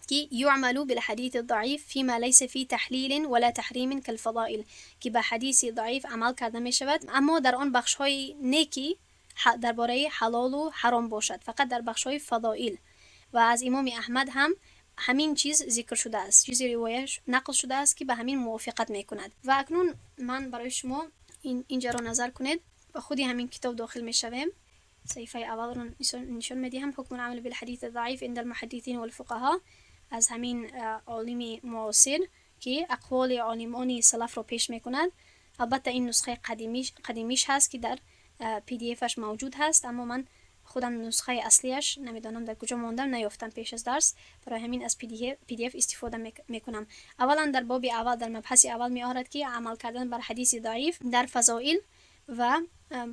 که يعمل بالحديث الضعيف فيما ليس في تحليل ولا تحريم كالفضائل، که به حدیث ضعیف عمل کرده می شود، اما در آن بخش های نه که درباره حلال و حرام باشد، فقط در بخش های فضائل. و از امام احمد هم همین چیز ذکر شده است، چیزی روایت نقل شده است که به همین موافقت می کند. و اکنون من برای شما اینجا رو نظر کنید و خودی همین کتاب داخل می شویم. صحیفه اول رو نشان میدهم، حکم العمل بالحديث الضعيف عند المحدثين والفقهاء، از همین عالم معاصر که اقوال عالمان سلف رو پیش میکند. البته این نسخه قدیمیش هست که در PDF اش موجود هست، اما من خودم نسخه اصلیش نمیدانم در کجا ماندم، نیافتم پیش از درس، برای همین از PDF استفاده میکنم. اولا در باب اول، در مبحث اول می آورد که عمل کردن بر حدیث ضعیف در فضائل و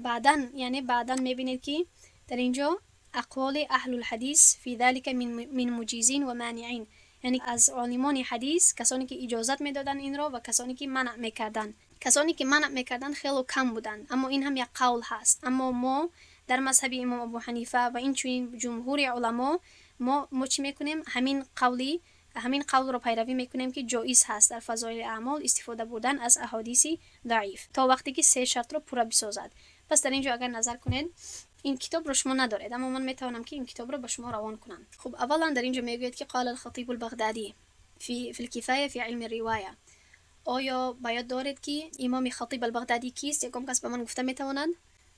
بعدا، یعنی بعدا میبینید که در اینجا اقوال اهل الحدیث فی ذلك من مجیزین و مانعین، یعنی از عالمان حدیث، کسانی که اجازت میدادن این را و کسانی که منع میکردن. کسانی که منع میکردن خیلی کم بودند، اما این هم یک قول هست. اما ما در مذهب امام ابو حنیفه و این چنین جمهور علما، ما چی میکنیم؟ همین قول رو پیروی میکنیم که جایز هست در فضایل اعمال استفاده بردن از احادیث ضعیف تا وقتی که سه شرط رو پورا بسازد. پس در اینجا اگر نظر کنید، این کتاب رو شما ندارید، اما من میتوانم که این کتاب رو به شما روان کنم. خب، اولا در اینجا میگوید که قال الخطیب البغدادی في الكفاية في علم الرواية. آیا باید دارید که امام خطیب البغدادی کیست؟ یکم کس به من گفته میتوانند؟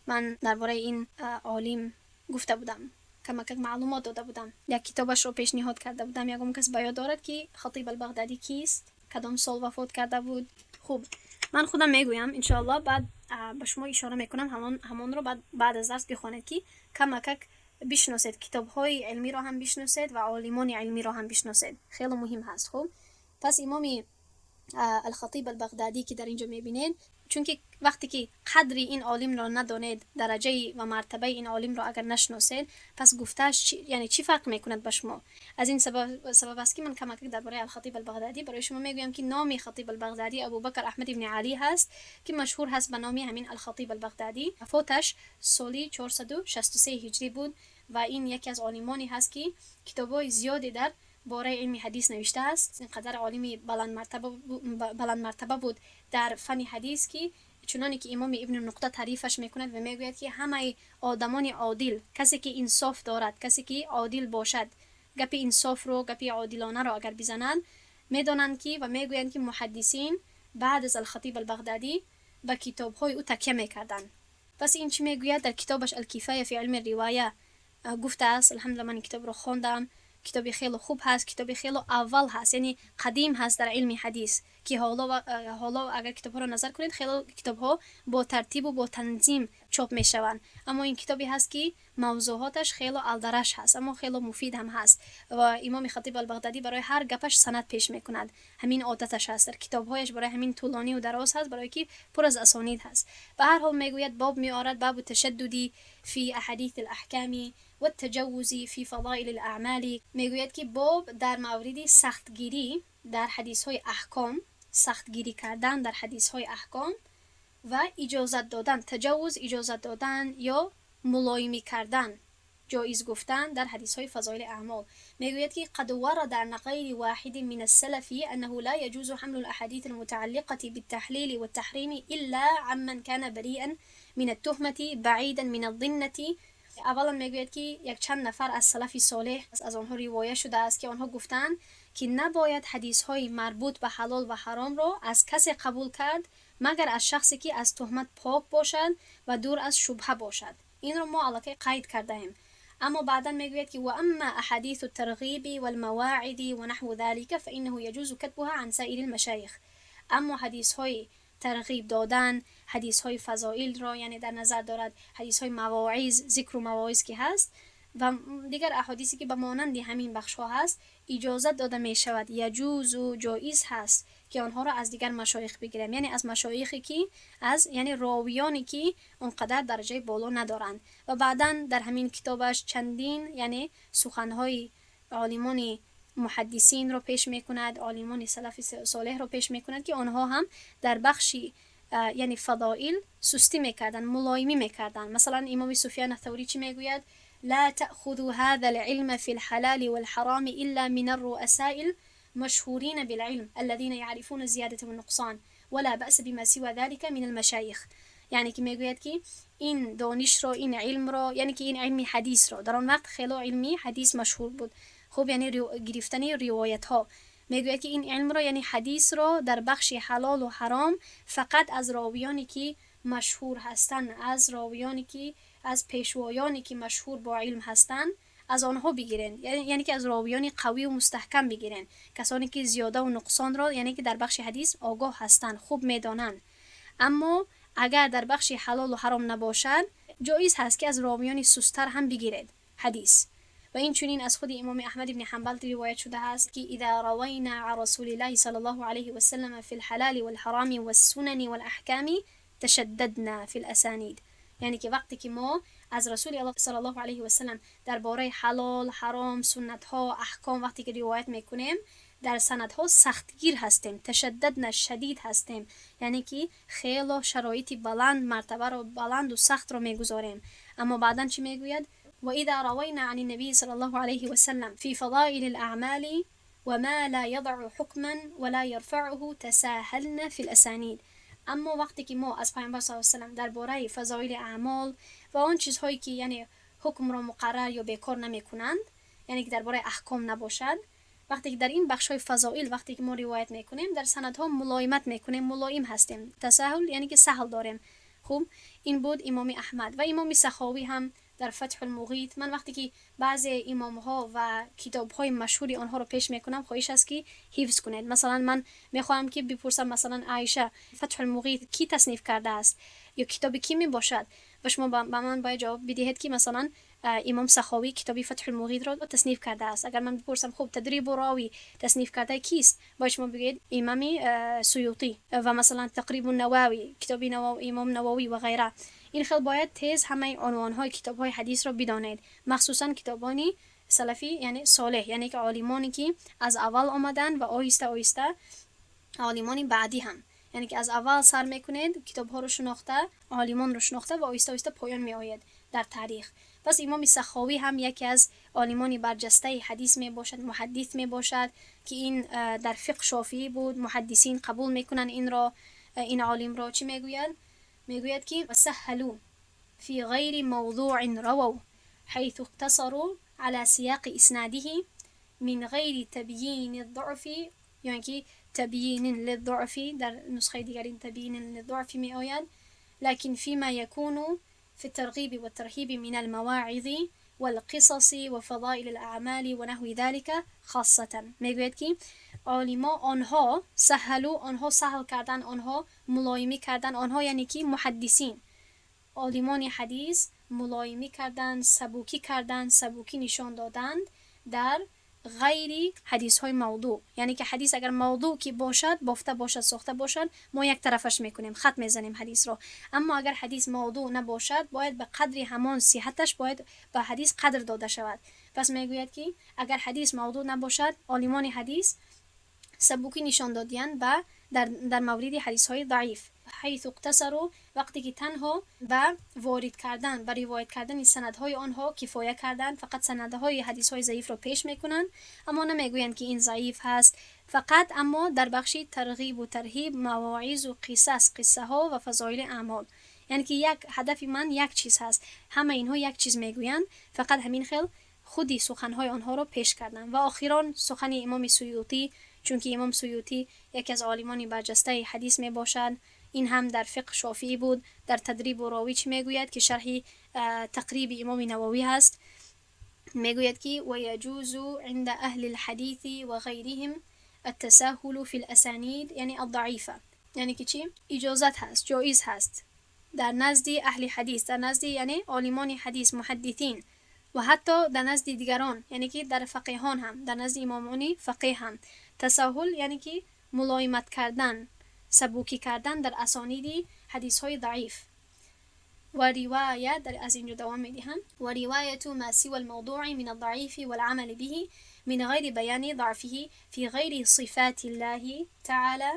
من درباره این عالم گفته بودم، کمک معلومات داده بودم، یک کتابش رو پیشنهاد کرده بودم. یکم کس باید دارد که خطیب البغدادی کیست؟ کدام سال وفات کرده بود؟ خوب، من خودم میگویم انشاءالله، بعد به شما اشاره میکنم. همان رو بعد از درس بخوانید که کمکک بشناسید، کتاب های علمی رو هم بشناسید و عالمان علمی رو هم بشناسید، خیلی مهم هست. خب، پس امام الخطیب البغدادی که در اینجا میبینید، چون که وقتی که قدر این عالم را ندانید، درجه و مرتبه این عالم را اگر نشناسید، پس گفتهش یعنی چی فرق میکند به شما؟ از این سبب است که من کمک درباره الخطیب البغدادی برای شما میگویم که نام خطیب البغدادی ابوبکر احمد ابن علی هست که مشهور هست به نام همین الخطیب البغدادی. وفاتش سالی 463 هجری بود و این یکی از عالمانی هست که کتابای زیادی در باره علم حدیث نوشته است. اینقدر عالمی بلند مرتبه بود در فن حدیث که چنانی که امام ابن نقطه تعریفش میکند و میگوید که همه آدمان عادل، کسی که انصاف دارد، کسی که عادل باشد، گپ انصاف رو، گپ عادلانه رو اگر بزنند، میدانند که و میگویند که محدثین بعد از الخطیب البغدادی به کتاب های او تکیه میکردند. Пас ин чӣ мегӯяд дар китобаш Алкифоя фи илми ривоя гуфтааст. Алҳамдулилла, ман ин китобро хондам. Китоби хеле хуб ҳаст, китоби хеле аввал ҳаст, яъне қадим ҳаст дар илми ҳадис, ки ҳоло агар китобҳоро назар кунед, хеле китобҳо бо тартибу бо танзим чоп мешаванд, аммо ин китобе ҳаст, ки мавзӯъоташ хеле алдараш ҳаст, аммо хеле муфид ҳам ҳаст. Ва имоми Хатиб Албағдадӣ барои ҳар гапаш санад пеш мекунад. Ҳамин одаташ ҳаст дар китобҳояш, барои ҳамин тӯлонию дароз ҳаст, барое ки пур аз асонид ҳаст. Ба ҳар ҳол, мегӯяд, боб меорад: باب التشدد في أحاديث الأحكام والتجوز في فضائل الأعمال. Мегӯяд, ки боб дар мавриди сахтгирӣ дар ҳадисҳои аҳком, сахтгирӣ кардан дар ҳадисҳои аҳком ва иҷозат додан, таҷаввуз, иҷозат додан ё мулоимӣ кардан, ҷоиз гуфтан дар ҳадисҳои фазоили аъмол. Мегӯяд, ки قد ورد عن غير واحد من السلف أنه لا يجوز حمل الأحاديث المتعلقة بالتحليل والتحريم إلا عمن كان بريئا من التهمة بعيدا من الظنة. Аввалан, мегӯяд, ки якчанд нафар аз салафи солеҳ, аз онҳо ривоя шудааст, ки онҳо гуфтанд, ки набояд ҳадисҳои марбут ба ҳалол ва ҳаромро аз касе қабул кард, магар аз шахсе, ки аз туҳмат пок бошад ва дур аз шубҳа бошад. Инро мо аллакай қайд кардаем. Аммо баъдан мегӯяд, ки وأما أحاديث الترغيب والمواعظ ونحو ذلك فإنه يجوز كتبها عن سائر المشايخ. Аммо ҳадисҳои тарғиб додан, ҳадисҳои фазоилро, яъне дар назар дорад ҳадисҳои мавоиз, зикру мавоиз ки ҳаст, ва дигар аҳодисе, ки ба монанди ҳамин бахшҳо ҳаст, иҷозат дода мешавад, يجوز, ҷоиз ҳаст, ки онҳоро аз дигар машоих бигирем, яъне аз машоихе, ки аз, яъне ровиёне, ки он қадар дараҷаи боло надоранд. Ва баъдан дар ҳамин китобаш чандин, яъне суханҳои олимони муҳаддисинро пеш мекунад, олимони салафи солеҳро пеш мекунад, ки онҳо ҳам дар бахши, яъне фадоил сустӣ мекарданд, мулоимӣ мекарданд. Масалан, имоми Суфян Аthаврӣ чӣ мегӯяд? لا تأخذوا هذا العلم في الحلال والحرام إلا من الرؤساء المشهورين بالعلم الذين يعرفون الزيادة والنقصان ولا بأس بما سوى ذلك من المشايخ. یعنی که میگوید که این دانش رو، این علم رو، یعنی که این علمی حدیث رو، در آن وقت خیلی علمی حدیث مشهور بود. خب، یعنی گرفتن روایت ها. میگوید که این علم رو، یعنی حدیث رو، در بخش حلال و حرام فقط از راویانی که مشهور هستند، از راویانی که، از پیشوایانی که مشهور با علم هستند، از آنها بگیرین، یعنی که از راویان قوی و مستحکم بگیرین، کسانی که زیاده و نقصان را، یعنی که در بخش حدیث آگاه هستند، خوب میدانند. اما اگر در بخش حلال و حرام نباشد، جایز هست که از راویان سستر هم بگیرید حدیث. و این چنین از خود امام احمد بن حنبل روایت شده است که اذا روينا عن رسول الله صلى الله عليه وسلم في الحلال والحرام والسنن والأحكام تشددنا في الأسانيد. یعنی که وقتی که ما از رسول الله صلی الله علیه و سلم درباره حلال، حرام، سنت ها، احکام وقتی که روایت میکنیم، در سندها سختگیر هستیم. تشددنا، شدید هستیم، یعنی که خیلی شرایط بلند، مرتبه رو بلند و سخت رو میگذاریم. اما بعدا چی میگوید؟ وإذا روينا عن النبي صلى الله عليه وسلم في فضائل الأعمال وما لا يضع حكما ولا يرفعه تساهلنا في الأسانيد. اما وقتی که ما از پیامبر صلی الله علیه و سلم درباره فضایل اعمال و آن چیزهایی که یعنی حکم را مقرر یا بیکار نمیکنند، یعنی که درباره احکام نباشد، وقتی که در این بخش های فضائل وقتی که ما روایت میکنیم، در سندها ملایمت میکنیم، ملایم هستیم. تساهل یعنی که سهل داریم. خوب، این بود امام احمد. و امام سخاوی هم در فتح المغیث. من وقتی که بعض امام ها و کتاب های مشهوری آنها رو پیش میکنم، خواهش است که حفظ کنید. مثلا من میخواهم که بپرسم، مثلا عایشه، فتح المغیث کی تصنیف کرده است یا کتاب کی می باشد؟ و شما به من باید جواب بدهید که مثلا امام سخاوی کتابی فتح المغیث را تصنیف کرده است. اگر من بپرسم خب، تدریب راوی تصنیف کرده کیست؟ باید شما بگید امام سیوطی و مثلا تقریب النووی کتابی امام نووی و غیره. این خیلی باید تیز همه عنوان های کتاب های حدیث را بدانید، مخصوصا کتابانی سلفی، یعنی صالح، یعنی که عالمانی که از اول آمدن و آهسته آهسته عالمان بعدی هم. یعنی که از اول سر میکنید، کتاب ها رو شناخته، عالمان رو شناخته و آهسته آهسته پایان می آید در تاریخ. پس امام سخاوی هم یکی از عالمان برجسته حدیث می باشد، محدث می باشد که این در فقه شافعی بود. محدثین قبول میکنن این را، این عالم را. چی میگوید؟ میگوید که وسهلوا في غير موضوع رووا حيث اقتصروا على سياق إسناده من غير تبيين الضعف، یعنی که تبيين للضعف، در نسخه دیگر تبيين للضعف می آید، لكن فيما يكون في الترغيب والترهيب من المواعظ والقصص وفضائل الأعمال ونحو ذلك خاصة. میگوید که عالما آنها سهلوا، آنها سهل کردن، آنها ملایمی کردن، آنها یعنی که محدثین، عالمان حدیث ملایمی کردن، سبوکی کردن، سبوکی نشان دادند در غیر حدیث های موضوع. یعنی که حدیث اگر موضوع که باشد، بافته باشد، ساخته باشد، ما یک طرفش میکنیم، خط میزنیم حدیث را. اما اگر حدیث موضوع نباشد، باید به قدر همان صحتش باید به حدیث قدر داده شود. پس میگوید که اگر حدیث موضوع نباشد، عالمان حدیث سبوکی نشان دادیند به در مورد حدیث های ضعیف. حيث اقتصروا، وقتی که تنها به وارد کردن، به روایت کردن سندهای آنها کفایه کردند، فقط سندهای حدیث های ضعیف را پیش میکنند، اما نمیگویند که این ضعیف هست فقط. اما در بخش ترغیب و ترهیب، مواعظ و قصص، قصه ها و فضایل اعمال، یعنی که یک هدف من یک چیز هست، همه اینها یک چیز میگویند، فقط همین خیل خودی سخنهای آنها را پیش کردن. و آخران سخن امام سیوطی، چون که امام سیوطی یکی از عالمان برجسته حدیث می باشد، این هم در فقه شافعی بود، در تدریب الراوی چی میگوید که شرح تقریب امام نووی هست، میگوید که ويجوز عند اهل الحديث وغيرهم التساهل في الاسانید یعنی الضعیفه. یعنی که چی؟ اجازت هست، جایز هست در نزد اهل حدیث، در نزد یعنی عالمان حدیث، محدثین، و حتی در نزد دیگران، یعنی که در فقیهان هم، در نزد امامان فقیه هم. تساهل یعنی که ملایمت کردن، سبوکی کردن در اسانید حدیث های ضعیف. و روایت در از اینجا دوام میدهم، و روایت ما سوى الموضوع من الضعيف والعمل به من غير بيان ضعفه في غير صفات الله تعالى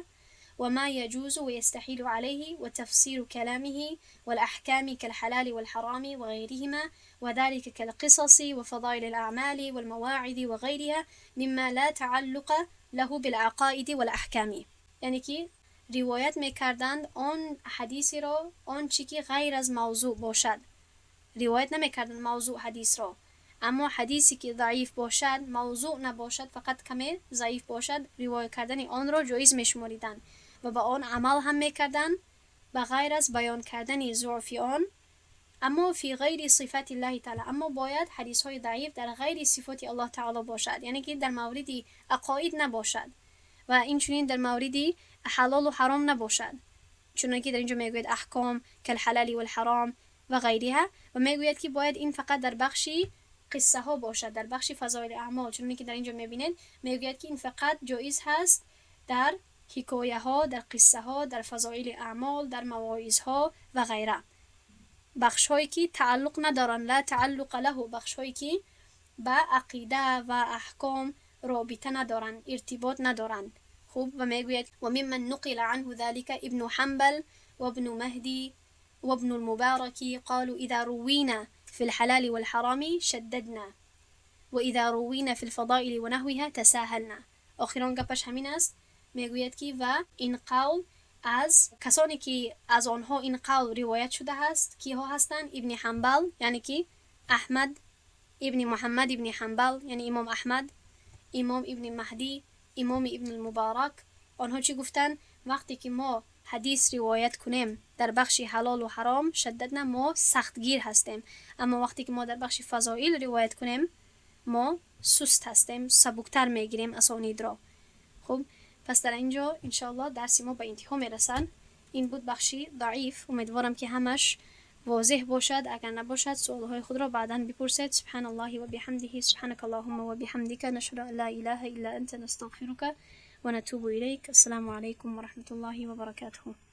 وما يجوز ويستحيل عليه وتفسير كلامه والأحكام كالحلال والحرام وغيرهما، وذلك كالقصص وفضائل الأعمال والمواعظ وغيرها مما لا تعلق له بالعقائد والأحكام. یعنی که روایت میکردند آن حدیثی را، آن چی که غیر از موضوع باشد، روایت نمیکردند موضوع حدیث را، اما حدیثی که ضعیف باشد، موضوع نباشد، فقط کمی ضعیف باشد، روایت کردن آن را جایز میشماریدند و به آن عمل هم میکردند به غیر از بیان کردن ضعف آن. اما فی غیر صفات الله تعالی، اما باید حدیث های ضعیف در غیر صفات الله تعالی باشد، یعنی که در مورد عقاید نباشد و این چنین در مورد حلال و حرام نباشد، چون که در اینجا میگوید احکام كالحلال والحرام و غیرها. و میگوید که باید این فقط در بخشی قصه ها باشد، در بخش فضایل اعمال، چون که در اینجا میبینید میگوید که این فقط جایز هست در حکایه ها، در قصه ها، در فضایل اعمال، در مواعظ ها و غیره، بخش هایی که تعلق ندارن، لا تعلق له، بخش هایی که به عقیده و احکام رابطه ندارن، ارتباط ندارند. خوب، و میگوید و ممن نقل عنه ذلك ابن حنبل وابن مهدي وابن المبارك قالوا إذا روينا في الحلال والحرام شددنا وإذا روينا في الفضائل ونحوها تساهلنا. آخران گپش همین است. میگوید که و این قول از کسانی که از آنها این قول روایت شده است کیها هستند؟ ابن حنبل، یعنی که احمد ابن محمد ابن حنبل، یعنی امام احمد، امام ابن مهدی، امام ابن المبارک. آنها چی گفتن؟ وقتی که ما حدیث روایت کنیم در بخش حلال و حرام، شددنا، ما سختگیر هستیم، اما وقتی که ما در بخش فضائل روایت کنیم، ما سست هستیم، سبکتر میگیریم اسانید را. خب، پس در اینجا انشاءالله درس ما به انتها میرسن. این بود بخشی ضعیف. امیدوارم که همش واضح باشد. اگر نباشد، سوالهای خود را بعدا بپرسید. سبحان الله و بحمده، سبحانك اللهم و بحمدك، نشهد ان لا اله الا انت، نستغفرك ونتوب اليك. السلام عليكم ورحمة الله وبركاته.